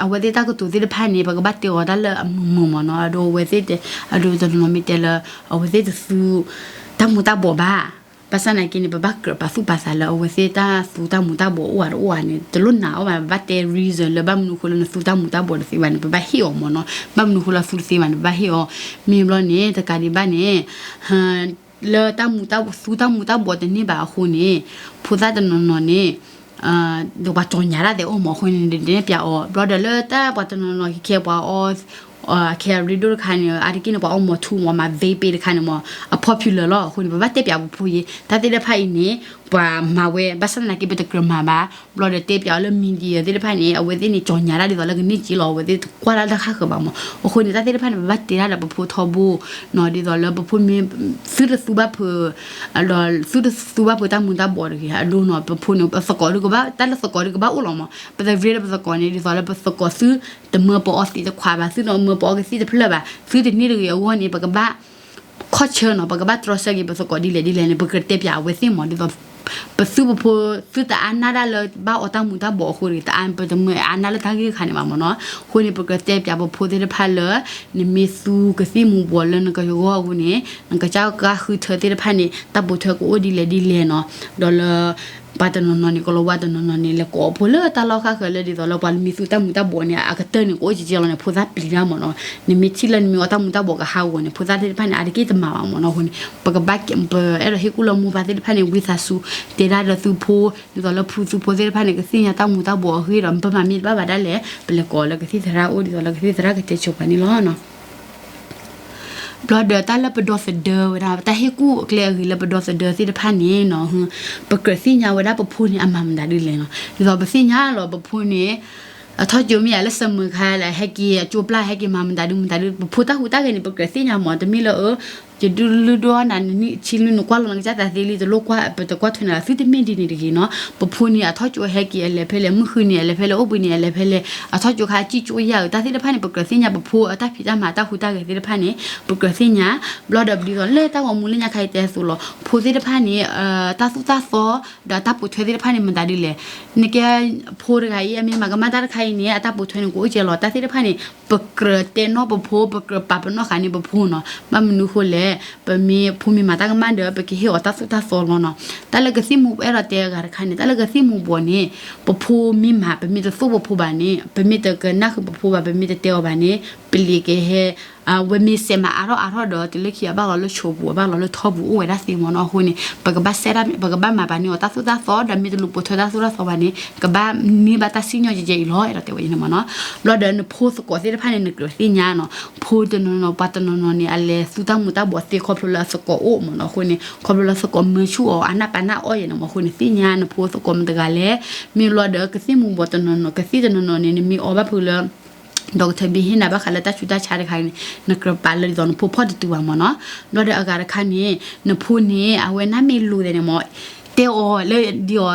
အဝဲသ့ၣ်တၢ်ကတိၤသ့ၣ်တဖၣ်န့ၣ် ပကဘၣ်တဲအီၤတၢ်လၢအမုာ်မုာ်မ့ၢ်နီၤ. အဒိအဝဲသ့ၣ်တဲ အဒိတနီၤနီၤမ့ၢ်တဲလၢ အဝဲသ့ၣ်တသူ တၢ်မူၤတၢ်ဘှီးဘၣ်. ဘၣ်ဆၣ်နာ်က့န့ၣ် ပဘၣ်ကြၢးပာ်သူၣ်ပာ်သးလၢအဝဲသ့ၣ်တၢ်သူတၢ်မူၤတၢ်ဘှီးအိၣ်ဧါတအိၣ်ဧါန့ၣ် တလိၣ်နာ်အီၤဘၣ်. ပဘၣ်တဲ reason လၢဘၣ်မနုၤအဃိလၢနသူတၢ်မူၤတၢ်ဘှီးတသ့ဘၣ်န့ၣ် ပဘၣ်ဟ့ၣ်အီၤမ့ၢ်နီၤ. ဘၣ်မနုၤအဃိလၢအသူတသ့ဘၣ်န့ၣ် ပဘၣ်ဟ့ၣ်အီၤ. မ့ၢ်ဘျီန့ၣ် တကးဒံးဘၣ်န့ၣ် လၢတၢ်မူၤတၢ်သူတၢ်မူၤတၢ်ဘှီးတန့ၢ်ဘၣ်အဃိန့ၣ် ဖိသၣ်တနီၤနီၤန့ၣ် ဒီးပှၤကၠီၤညါတၢ်သဲးအိၣ်မးအဃိန့ၣ် ဒ်န့ၣ်ပျးအီၤ ဘျီဒီးလၢတၢ်ပှၤတနီၤနီၤခဲခဲပှၤအီ ခဲအရ့ဒိၣ်တခါန့ၣ် အါတက့ၢ်န့ၣ် ပှၤအီမီၤထူမး မၤ vape တခါန့ၣ်မး အ popular လီၤ. အဃိန့ၣ် ပဘၣ်တဲပျးပဖိယဲ တၢ်သ့ၣ်တဖၣ်အံၤန့ၣ် ပှၤမၤဝဲ ဘၣ်ဆၣ်သနာ်က့ ပတကြၢးမၤဘၣ်. ဘျီဒီးတဲပျးအီၤလၢ media သ့ၣ်တဖၣ်န့ၣ် အဝဲသ့ၣ်န့ၣ် ကၠီၤညါတၢ်ဒ်သိးလၢကန့ၢ်က့လီၤ. အဝဲသ့ၣ်တကွၢ်လၢတၢ်ဃၣ်ဃၢၤဘၣ်မး. အဃိန့ၣ် တၢ်သ့ၣ်တဖၣ်န့ၣ် ပဘၣ်တဲတၢ်ဒီးပဖိထီဘိ နီၤ ဒ်သိးလၢပဖိမ့ၢ် သုတသူဘၣ်ဖုး ဒီးသုတသူဘၣ်ဖုးတၢ်မူၤတၢ်ဘှီးတဂ့ၤ အဒိနီၤ ပဖိန့ၣ် ပသကိးဒုကဘၣ် တၢ်လၢသကိးဒုကဘၣ်အိၣ်လီၤမး. ပသရ့ဒီးပသကိးန့ၣ် ဒ်သိးလၢပသကိးသု တမၢပအီသံးတခွးဘၣ် သုတမၢပအီကသံၣ်တဖျၢၣ်ဘၣ် သုတန့ၢ်တဂ့ၤအဂီၢ်န့ၣ် ပကဘၣ် ခီၣ်ဆၢနီၤ ပကဘၣ်တြီဆၢက့ၤပသကိးဒ်လဲၣ်ဒ်လဲၣ်န့ၣ် ပကတဲပျးအဝဲသ့ၣ်မး ဒ်သိး ပသုပဖိ သုတအါနၢ်ဒၣ်လၢဘၣ်အီတၢ်မူၤတၢ်ဘှီးအဃိတဂ့ၤ တအါ ပတမ့ၢ်အါနၢ်လၢတၢ်ဂ့ၢ်တခါန့ၣ်ဘၣ်မးနီၤ. အဃိန့ၣ် ပကတဲပျးပဖိသ့ၣ်တဖၣ်လၢ နမ့ၢ်သူကသံၣ်မူၤဘှီးလၢနကဂီၢ်အဃိန့ၣ် နကစၢ်ကါဃုထၢသ့ၣ်တဖၣ်န့ၣ် တၢ်ပိာ်ထွဲကအိၣ်ဒ်လဲၣ်ဒ်လဲၣ်နီၤ. ဒီးလၢ ပှၤတနီၤနီၤန့ၣ် ကလီၤဝါတနီၤနီၤန့ၣ် လဲၤကိးအဖိလၢတၢ်လီၢ်ဃၣ်ဃၢၤလၢဒ်သိးလၢပှၤမ့ၢ်သူတၢ်မူၤတၢ်ဘှီးန့ၣ် အကတၢၢ်န့ၣ် ကအိၣ်ကကဲလီၤန့ၣ် ဖိသၣ်ပျံၤတၢ်မးနီၤ. နမ့ၢ်ထံၣ်လၢနမ့ၢ်အီတၢ်မူၤတၢ်ဘှီးကဟးဂီၤန့ၣ် ဖိသၣ်သ့ၣ်တဖၣ်န့ၣ် အါတက့ၢ်တမၤဘၣ်မးနီၤ. အဃိန့ၣ် ပကဘၣ် ပအဲၣ်ဒိးဟ့ၣ်ကူၣ်လၢမိၢ်ပၢ်သ့ၣ်တဖၣ်န့ၣ် ဝံသးစူၤ တဲဒၣ်ဒီးသုဖိ ဒ်သိးလၢဖုသုဖိသ့ၣ်တဖၣ်န့ၣ် ကသ့ၣ်ညါတၢ်မူၤတၢ်ဘှီးအဂ့ၢ်ဒီး ပမၤမ့ၢ်တဘၣ်ဘၣ်ဒၣ်လဲာ် ပလဲၤကိးလၢကသံၣ်သရၣ်အိၣ် ဒ်သိးလၢကသံၣ်သရၣ်ကတဲဆိပှၤန့ၣ်လီၤ. ဘျီဒီးတၢ်လၢပဒီသဒၢဝဲဒၣ် တၢ်ဟ့ၣ်ကူၣ်ကျဲအဂ့ၤလၢပဒီသဒၢသ့ၣ်တဖၣ်န့ၣ်နီၤ ပကြၢးသ့ၣ်ညါဝဲဒၣ်ပဖိန့ၣ် အမၤမတၤဒ်လဲၣ်နီၤ. ဒ်သိးပသ့ၣ်ညါလီၤ ပဖိန့ၣ် အထီၣ်ကၠိမ့ၢ်ယၤလၢ summer ခါလၢ ဟဲက့ၤအကၠိပျၢ် ဟဲက့ၤမၤမတၤဒုမတၤဒု ပဖိတၢ်ဟူးတၢ်ဂဲၤန့ၣ် ပကြၢးသ့ၣ်ညါမး တမ့ၢ်လၢအ ယဒုးလုၢ်ဒိၣ်နၤ နနံၣ်ဆံလွံၢ် နကွၢ်လီၤနကစၢ်သးသ့လံ တလိၣ်ကွၢ် ပတကွၢ်ထွဲနၤ သုတမ့ၢ်ဒ်န့ၣ်တဂ့ၤနီၤ. ပဖိန့ၣ် အထီၣ်ကၠိဟဲက့ၤအလဲၤဖဲလဲၣ် မုၢ်ဃုန့ၣ် အလဲၤဖဲလဲၣ် အိၣ်ဘှံးန့ၣ် အလဲၤဖဲလဲၣ် အထီၣ်ကၠိခါ ကံၣ်ကၠိယါဧိၤ တၢ်သ့ၣ်တဖၣ်န့ၣ် ပကြၢးသ့ၣ်ညါပဖိအတၢ်ဖံးတၢ်မၤ တၢ်ဟူးတၢ်ဂဲၤသ့ၣ်တဖၣ်န့ၣ် ပကြၢးသ့ၣ်ညါ. ဘျီဒီးဒ်သိးလၢတၢ်ဂီၤမူလၢညါခါအံၤတဲအသိးလီၤ ဖိသ့ၣ်တဖၣ်န့ၣ် တၢ်သိၣ်တၢ်သီ ဒီးတၢ်ပိာ်ထွဲသ့ၣ်တဖၣ်န့ၣ် မတၤဒ်လဲၣ်. နကဲ ဖိတဂၤအံၤ အမ့ၢ်မၤကမၣ်တၢ်တခါအံၤန့ၣ် အတၢ်ပိာ်ထွဲန့ၣ် ကအိၣ်ကဲလီၤ တၢ်သ့ၣ်တဖၣ်န့ၣ် ပကြၢးတဲနီၣ်ပဖိ ပကြၢးပာ်ပနီၣ်ဃာ်န့ၢ်ပဖိနီၤ. ဘၣ်မနုၤဃိလဲၣ် ပမ့ၢ်ဖိမ့ၢ်မၤတၢ်ကမၣ်ဒီး ပကဟ့ၣ်အီၤတၢ်သိၣ်တၢ်သီလီၤနီၤ. တၢ်လၢကသံၣ်မူၤ အဲၣ်ဒိးတဲအဂၤတခါန့ၣ် တၢ်လၢကသံၣ်မူၤဘှီးန့ၣ် ပဖိမ့ၢ်မၤ ပမ့ၢ်တသိၣ်ပဖိဘၣ်န့ၣ် ပမ့ၢ်တကနၣ်ဃုာ်ပဖိဘၣ် ပမ့ၢ်တတဲအီၤဘၣ်န့ၣ် ပလံၤကဟဲ ဝဲမ့ၢ်စဲးမၤအါထီၣ်အါထီၣ်ဒီး တုၤလၢခံအဘၣ်လီၤလၢဆိပူၤ အဘၣ်လီၤလၢထီပူၤ အိၣ်ဝဲဒၣ်သ့မ့ၢ်နီၤ. အဃိန့ၣ် ပကဘၣ် set up ပကဘၣ်မၤဘၣ်န့ၢ်အီၤတၢ်သိၣ်တၢ်သီ ဒီးမ့ၢ်တလူၤပိာ်ထွဲတၢ်သိၣ်တၢ်သီဘၣ်န့ၣ် ကဘၣ်န့ၢ်ဘၣ်တၢ်စံၣ်ညီၣ်ကဲကဲအံၤလီၤ အဲၣ်ဒိးတဲဝဲအံၤန့ၣ်မ့ၢ်နီၤ. ဘျီဒီးနဖိသကိးသ့ၣ်တဖၣ်န့ၣ် နကြၢးသ့ၣ်ညါနီၤ. ဖိတနီၤနီၤ ပှၤတနီၤနီၤန့ၣ် အလဲၤသူတၢ်မူၤတၢ်ဘှီးသ့ခီဖျိလၢအသကိးအိၣ်မ့ၢ်နီၤ. အဃိန့ၣ် ခီဖျိလၢသကိးမၢဆူၣ်အီၤ အနၢ်ပာ်နၢ်အီၣ်ယဲန့ၣ်မ့ၢ် အဃိန့ၣ် သ့ၣ်ညါနဖိသကိးမတၤတဂၤလဲၣ်. မ့ၢ်ဘျီဒီးကသံၣ်မူၤဘှီးတနီၤနီၤ ကသံၣ်တနီၤနီၤန့ၣ် နမ့ၢ်အီဘၣ်ဖုးလၢ ဒီးကထၢဘ့ၣ်ဟ့ၣ်နၤဘၣ်ဃးလၢတၢ်ဆူးတၢ်ဆါတခါန့ၣ် နကြၢးပာ်လၢဒ်သိးနဖိဖီၣ်တတုၤဘၣ်မ့ၢ်နီၤ. ဘျီဒီးအဂၤတခါန့ၣ် နဖိန့ၣ် အဝဲနမ့ၢ်လိၤသဲးန့ၣ်မ့ၢ် တဲအီၤလၢဒ်အီၤ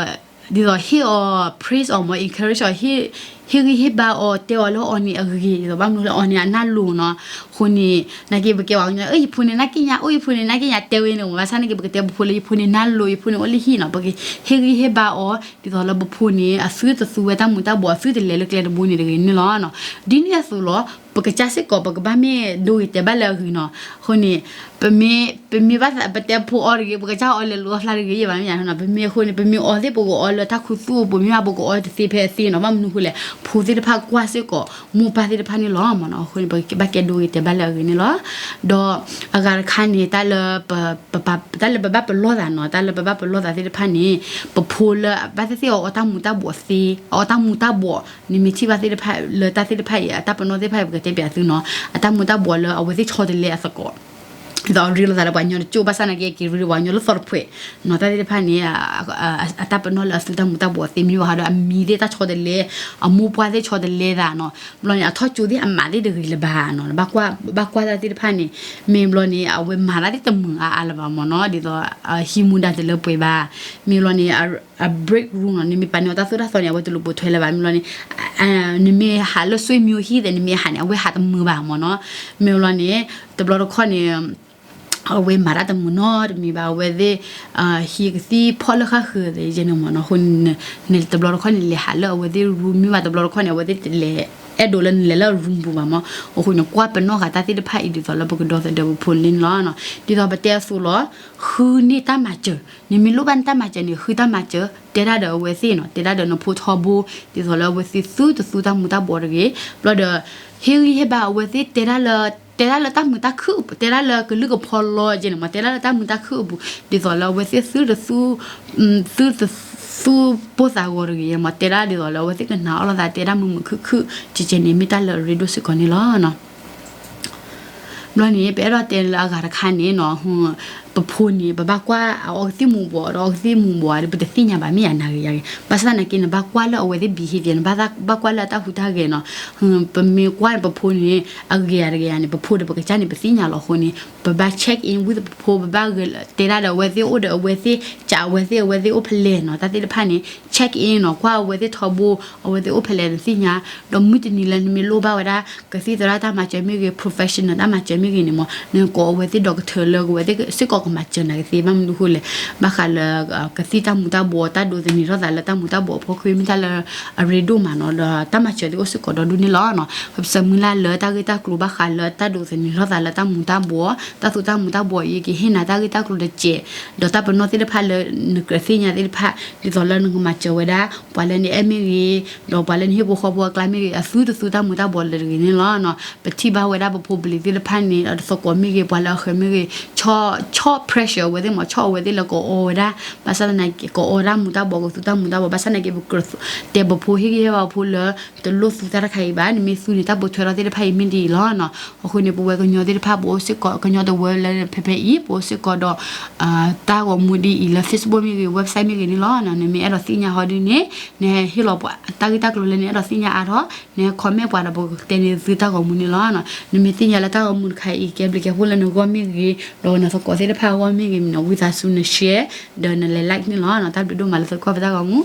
ဒ်သိးဟ့ၣ်အီၤ praise အီၤမ့ၢ် encourage အီၤ ဟ့ၣ်ဂံၢ်ဟ့ၣ်ဘါအီၤ တဲအီၤလၢအီၤန့ၣ်အဂ့ၤ ဒ်သိးဘၣ်မနုၤလၢအီၤန့ၣ်အနၢ်လိၤနီၤ. အဃိန့ၣ် နာ်က့ပကဲဝဲ အ ယဖိန့ၣ်နၢ်က့ညါ အိၣ်ယဖိန့ၣ်နၢ်က့ညါ တဲဝဲန့ၣ် ဘၣ်ဆၣ်နာ်က့ပကတဲပဖိလၢယဖိန့ၣ်နၢ်လိၤ ယဖိန့ၣ်အိၣ်လၢဟံၣ်နီၤ ပကဟ့ၣ်ဂံၢ်ဟ့ၣ်ဘါအီၤ ဒ်သိးလၢပဖိန့ၣ် အသုတသူဝဲတၢ်မူၤတၢ်ဘှီး အသုတလဲၤလၢကျဲတဘိန့ၣ်တဂ့ၤန့ၣ်လီၤ. ဒ်န့ၣ်အသိးလီၤ ပကစၢ်စ့ၢ်ကီး ပကဘၣ်မ့ၢ်ဒိဂ့ၤတဲာ်ဘၣ်လၢအဂ့ၤနီၤ. အဃိန့ၣ် ပမ့ၢ် ပမ့ၢ်ဘၣ်သး ပတဲဖိအီၤတဂ့ၤ ပကစၢ်အီၤလဲၤလူၤအီၤဖျါတဂ့ၤ ယဘၣ်မ့ၢ်ယါနီၤ. ပမ့ၢ်အဃိန့ၣ် ပမ့ၢ်အီသ့ၣ် ပကအီလၢတၢ်ခူသူၣ်အပူၤ မ့ၢ်ဘၣ်ပကအီတသ့ဖဲအသ့နီၤ. ဘၣ်မနုၤအဃိလဲၣ် ဖိသ့ၣ်တဖၣ်ကွၢ်စ့ၢ်ကီး မိၢ်ပၢ်သ့ၣ်တဖၣ်န့ၣ်လီၤမ့ၢ်နီၤ. အဃိန့ၣ် ပကဘၣ်ကဲဒိဂ့ၤတဲာ်ဘၣ်လၢအဂ့ၤန့ၣ်လီၤ. ဒီးအဂၤတခါန့ၣ် တၢ်လၢ ပ ပ တၢ်လၢပဘၣ်ပလီၢ်သးနီၤ တၢ်လၢပဘၣ်ပလီၢ်သးသ့ၣ်တဖၣ်န့ၣ် ပဖိလၢဘၣ်သ့ၣ်သ့ၣ်အီၤ အီတၢ်မူၤတၢ်ဘှီးသ့ အီတၢ်မူၤတၢ်ဘှီး နမ့ၢ်ထံၣ်ဘၣ်သ့ၣ်တဖၣ်လၢတၢ်သ့ၣ်တဖၣ်အံၤ အတၢ်ပနီၣ်သ့ၣ်တဖၣ်အံၤ ပကတဲပၠးသုနီၤ အတၢ်မူၤတၢ်ဘှီးလၢအဝဲသ့ၣ်ဆီတလဲအသကိး ဒ်သိးရ့လိာ်သးလၢပှၤကညီတကၠိၢ် ဘၣ်ဆၣ်နာ်က့ က့ၤရ့လိာ်ပှၤကညီလၢသီတဖှဲးနီၤ တၢ်သ့ၣ်တဖၣ်န့ၣ် အတၢ်ပနီၣ်လၢအသုတၢ်မူၤတၢ်ဘှီးသ့ မ့ၢ်ဘၣ်ဃးဒီးအမံၤသ့ၣ်တၢ်ဆီတလဲ အမိၢ်ပှၢ်သ့ၣ်ဆီတလဲသးနီၤ. ဘျီန့ၣ် အထီၣ်ကၠိသ့ၣ်အမးသ့ၣ်တဂ့ၤလၢၤဘၣ်နီၤ ဘၣ်ကွၢ်တၢ်သ့ၣ်တဖၣ်န့ၣ် မ့ၢ်ဘျီန့ၣ် အဝဲမၤတၢ်သ့ၣ်တမုာ်အါအါလၢၤဘၣ်မ့ၢ်နီၤ ဒ်သိး ဟံးမူဒါတလၢပှဲၤဘၣ်. မ့ၢ်ဘျီန့ၣ် အ break room နီၤ နမ့ၢ်ပာ်န့ၢ်အီၤတၢ်သိၣ်တၢ်သီန့ၣ် အဝဲတလိၣ်ပိာ်ထွဲလၢၤဘၣ် မ့ၢ်ဘျီန့ၣ် နမ့ၢ်ဟးလၢ ဆွေမျိုးဟံၣ်သ့ၣ် နမ့ၢ်ဟးန့ၣ် အဝဲဟးတမုာ်ဘၣ်မ့ၢ်နီၤ. မ့ၢ်ဘျီန့ၣ် တဘျီတခီၣ်န့ၣ် အဝဲမၤတၢ်တမုာ်နီတမံၤဘၣ် အဝဲသ့ၣ် ဟံးကသံၣ်ဖီၣ်လၢဃၣ်ဃၢၤသ့ၣ်ယဲန့ၣ်မ့ၢ်နီၤ. အဃိန့ၣ် နတဘျီတခီၣ်န့ၣ် လဲၤဟးလၢအဝဲသ့ၣ် room မ့ၢ်ဘၣ်တဘျီတခီၣ်န့ၣ် အဝဲသ့ၣ်တလဲၤအဲၣ်ဒိးလၢနလဲၤလၢ room ပူၤဘၣ်မ့ၢ်. အဃိန့ၣ် ကွၢ်ပနီၣ်ဃာ်တၢ်သ့ၣ်တဖၣ်အံၤ ဒ်သိးလၢပကဒီသဒၢပဖိန့ၣ်လီၤ. ဒ်သိးပတဲအသိးလီၤ ဃုန့ၢ်တၢ်မၤစၢၤ နမ့ၢ်လိၣ်ဘၣ်န့ၢ်တၢ်မၤစၢၤန့ၣ် ဃုတၢ်မၤစၢၤ တဲတၢ်ဒီးအဝဲသ့ၣ်နီၤ တဲတၢ်ဒီးနဖိထီဘိ ဒ်သိးလၢအဝဲသ့ၣ်သုတသူတၢ်မူၤတၢ်ဘှီးတဂ့ၤ. ဘျီဒီး ဟ့ၣ်ဂံၢ်ဟ့ၣ်ဘါအဝဲသ့ၣ် တဲတၢ်လၢ တဲတၢ်လၢတၢ်မုာ်တၢ်ခုၣ် တဲတၢ်လၢကလုၢ်ကဖီလီၤယဲန့ၣ်မ့ၢ် တဲတၢ်လၢတၢ်မုာ်တၢ်ခုၣ်အပူၤ ဒ်သိးလၢအဝဲသ့ၣ်သုတသူ သုတသူပိၢ်သးဂီၤတဂ့ၤမ့ၢ် တဲတၢ်ဒ်သိးလၢအဝဲသ့ၣ်ကနာ်အီၤလိာ်သး တဲတၢ်မုာ်မုာ်ခုၣ်ခုၣ် ကဲကဲန့ၣ် မ့ၢ်တၢ်လၢအရ့ဒိၣ်စ့ၢ်ကီးန့ၣ်လီၤ. ဘျီန့ၣ် ပအဲၣ်ဒိးတဲလၢအဂၤတခါန့ၣ်နီၤ ပဖိန့ၣ် ပဘၣ်ကွၢ်အီကသံၣ်မူၤဘှီး ဒီးအီကသံၣ်မူၤဘှီးဒီး ပတသ့ၣ်ညါဘၣ် မ့ၢ်ယါနၤဂ့ၤယါဂ့ၤ ဘၣ်ဆၣ်သနာ်က့ နဘၣ်ကွၢ်လၢအဝဲသ့ၣ် behavior နဘၣ်ကွၢ်လၢအတၢ်ဟူးတၢ်ဂဲၤနီၤ. ပမ့ၢ်ကွၢ်န့ၣ် ပဖိန့ၣ် အဂ့ၤယါတဂ့ၤယါန့ၣ် ပဖိဒီးပကစၢ်န့ၣ် ပသ့ၣ်ညါလီၤ. အဃိန့ၣ် ပဘၣ် check in with ပဖိ ပဘၣ်ဂဲၤတဲဒၣ်ဒီးအဝဲသ့ၣ် အိၣ်ဒီးအဝဲသ့ၣ် ကးအဝဲသ့ၣ် အဝဲသ့ၣ်အိၣ်ဖဲလဲၣ်နီၤ တၢ်သ့ၣ်တဖၣ်န့ၣ် check in နီၤ ကွၢ်အဝဲသ့ၣ်ထီဘိ အဝဲသ့ၣ်အိၣ်ဖဲလဲၣ် နသ့ၣ်ညါ. ဒီးမုၢ်တနံၤလၢနမ့ၢ်လိၣ်ဘၣ်ဝဲဒၣ် ကသံၣ်သရၣ်တၢ်မၤစၢၤမ့ၢ်ဂ့ၤ professional တၢ်မၤစၢၤမ့ၢ်ဂ့ၤန့ၣ်မ့ၢ် နကိးအဝဲသ့ၣ် doctor လၢအဝဲသ့ၣ်စ့ၢ်ကီးကမၤစၢၤနၤကသ့ ဘၣ်မနုၤအဃိလဲၣ် ဘၣ်ဃးလၢ ကသံၣ်တၢ်မူၤတၢ်ဘှီး တၢ်ဒိးသန့ၤထီၣ်သးလၢတၢ်မူၤတၢ်ဘှီးအဖီခိၣ် မ့ၢ်တၢ်လၢအရ့ဒိၣ်မးနီၤ ဒီးတၢ်မၤစၢၤသ့ၣ်အိၣ်စ့ၢ်ကီးဒီဒူၣ်န့ၣ်လီၤ. ပဆၢမုၢ်လၢ်လၢတၢ်ဂ့ၢ်တၢ်ကျိၤဘၣ်ဃးလၢတၢ်ဒိးသန့ၤထီၣ်သးလၢတၢ်မူၤတၢ်ဘှီး တၢ်သူတၢ်မူၤတၢ်ဘှီးအံၤ ကဟ့ၣ်နၤတၢ်ဂ့ၢ်တၢ်ကျိၤတစဲး ဒီးတၢ်ပနီၣ်သ့ၣ်တဖၣ်လၢနကြၢးသ့ၣ်ညါသ့ၣ်တဖၣ် ဒ်သိးလၢနကမၤစၢၤဝဲဒၣ် ပှၤလၢနအဲၣ်မ့ၢ်ဂ့ၤ ဒီးပှၤလၢနဟံၣ်ဖိဃီဖိအကျါမ့ၢ်ဂ့ၤ အသုတသူတၢ်မူၤတၢ်ဘှီးလၢၤတဂ့ၤန့ၣ်လီၤ. ပထံၣ်ဘၣ်ဝဲဒၣ်ပဖိပလံၤသ့ၣ်တဖၣ်န့ၣ် ဒီးသကိးမ့ၢ်ဂ့ၤ ပှၤလၢအဃၢၤမ့ၢ်ဂ့ၤ ဆီၣ် ဆီၣ် pressure အဝဲသ့ၣ်မ့ၢ် ဆီၣ်အဝဲသ့ၣ်လၢကအီဝဲဒၣ် ဘၣ်ဆၣ်သနာ်က့ ကအီတၢ်မူၤတၢ်ဘှီး ကသူတၢ်မူၤတၢ်ဘှီး ဘၣ်ဆၣ်သနာ်က့ ပကြၢးတဲပဖိ ဟ့ၣ်ဂံၢ်ဟ့ၣ်ဘါပဖိလၢ တလိၣ်သူတၢ်တခါအံၤဘၣ် နမ့ၢ်သူန့ၣ် တၢ်ပိာ်ထွဲထီၣ်သ့ၣ်တဖၣ်အံၤမ့ၢ်ဒ်အံၤလီၤ. အဃိန့ၣ် ပဝဲကညီသ့ၣ်တဖၣ် ပအိၣ်စ့ၢ်ကီး ကညီတဝၢလၢဖဲဖဲအံၤ ပအိၣ်စ့ၢ်ကီးဒီး တၢ်ဂီၤမူဒ်အံၤလၢ Facebook မ့ၢ်ဂ့ၤ website မ့ၢ်ဂ့ၤန့ၣ်လီၤ. နမ့ၢ်အဲၣ်ဒိးသ့ၣ်ညါဟီဒ်န့ၣ် နဟ့ၣ်လီၤပှၤတၢ်ဂ့ၢ်တၢ်ကျိၤလၢနအဲၣ်ဒိးသ့ၣ်ညါအါထီၣ် န comment ပှၤဒီး ပကတဲန့ၢ်သုတၢ်ဂီၤမူန့ၣ်လီၤ. နမ့ၢ်သ့ၣ်ညါလၢတၢ်ဂီၤမူတခါအံၤ ကဲဘျုးကဲဖှိၣ်လၢနဂီၢ်မ့ၢ်ဂ့ၤ ဒီးနသကိးသ့ၣ်တဖၣ်အဂီၢ်မ့ၢ်ဂ့ၤန့ၣ် ဝံသးစူၤန share ဒီးနလဲၤ like န့ၣ်လီၤ. တၢ်ဘျုးဒိၣ်မးလၢသုကွၢ်ပတၢ်ဂီၤမူ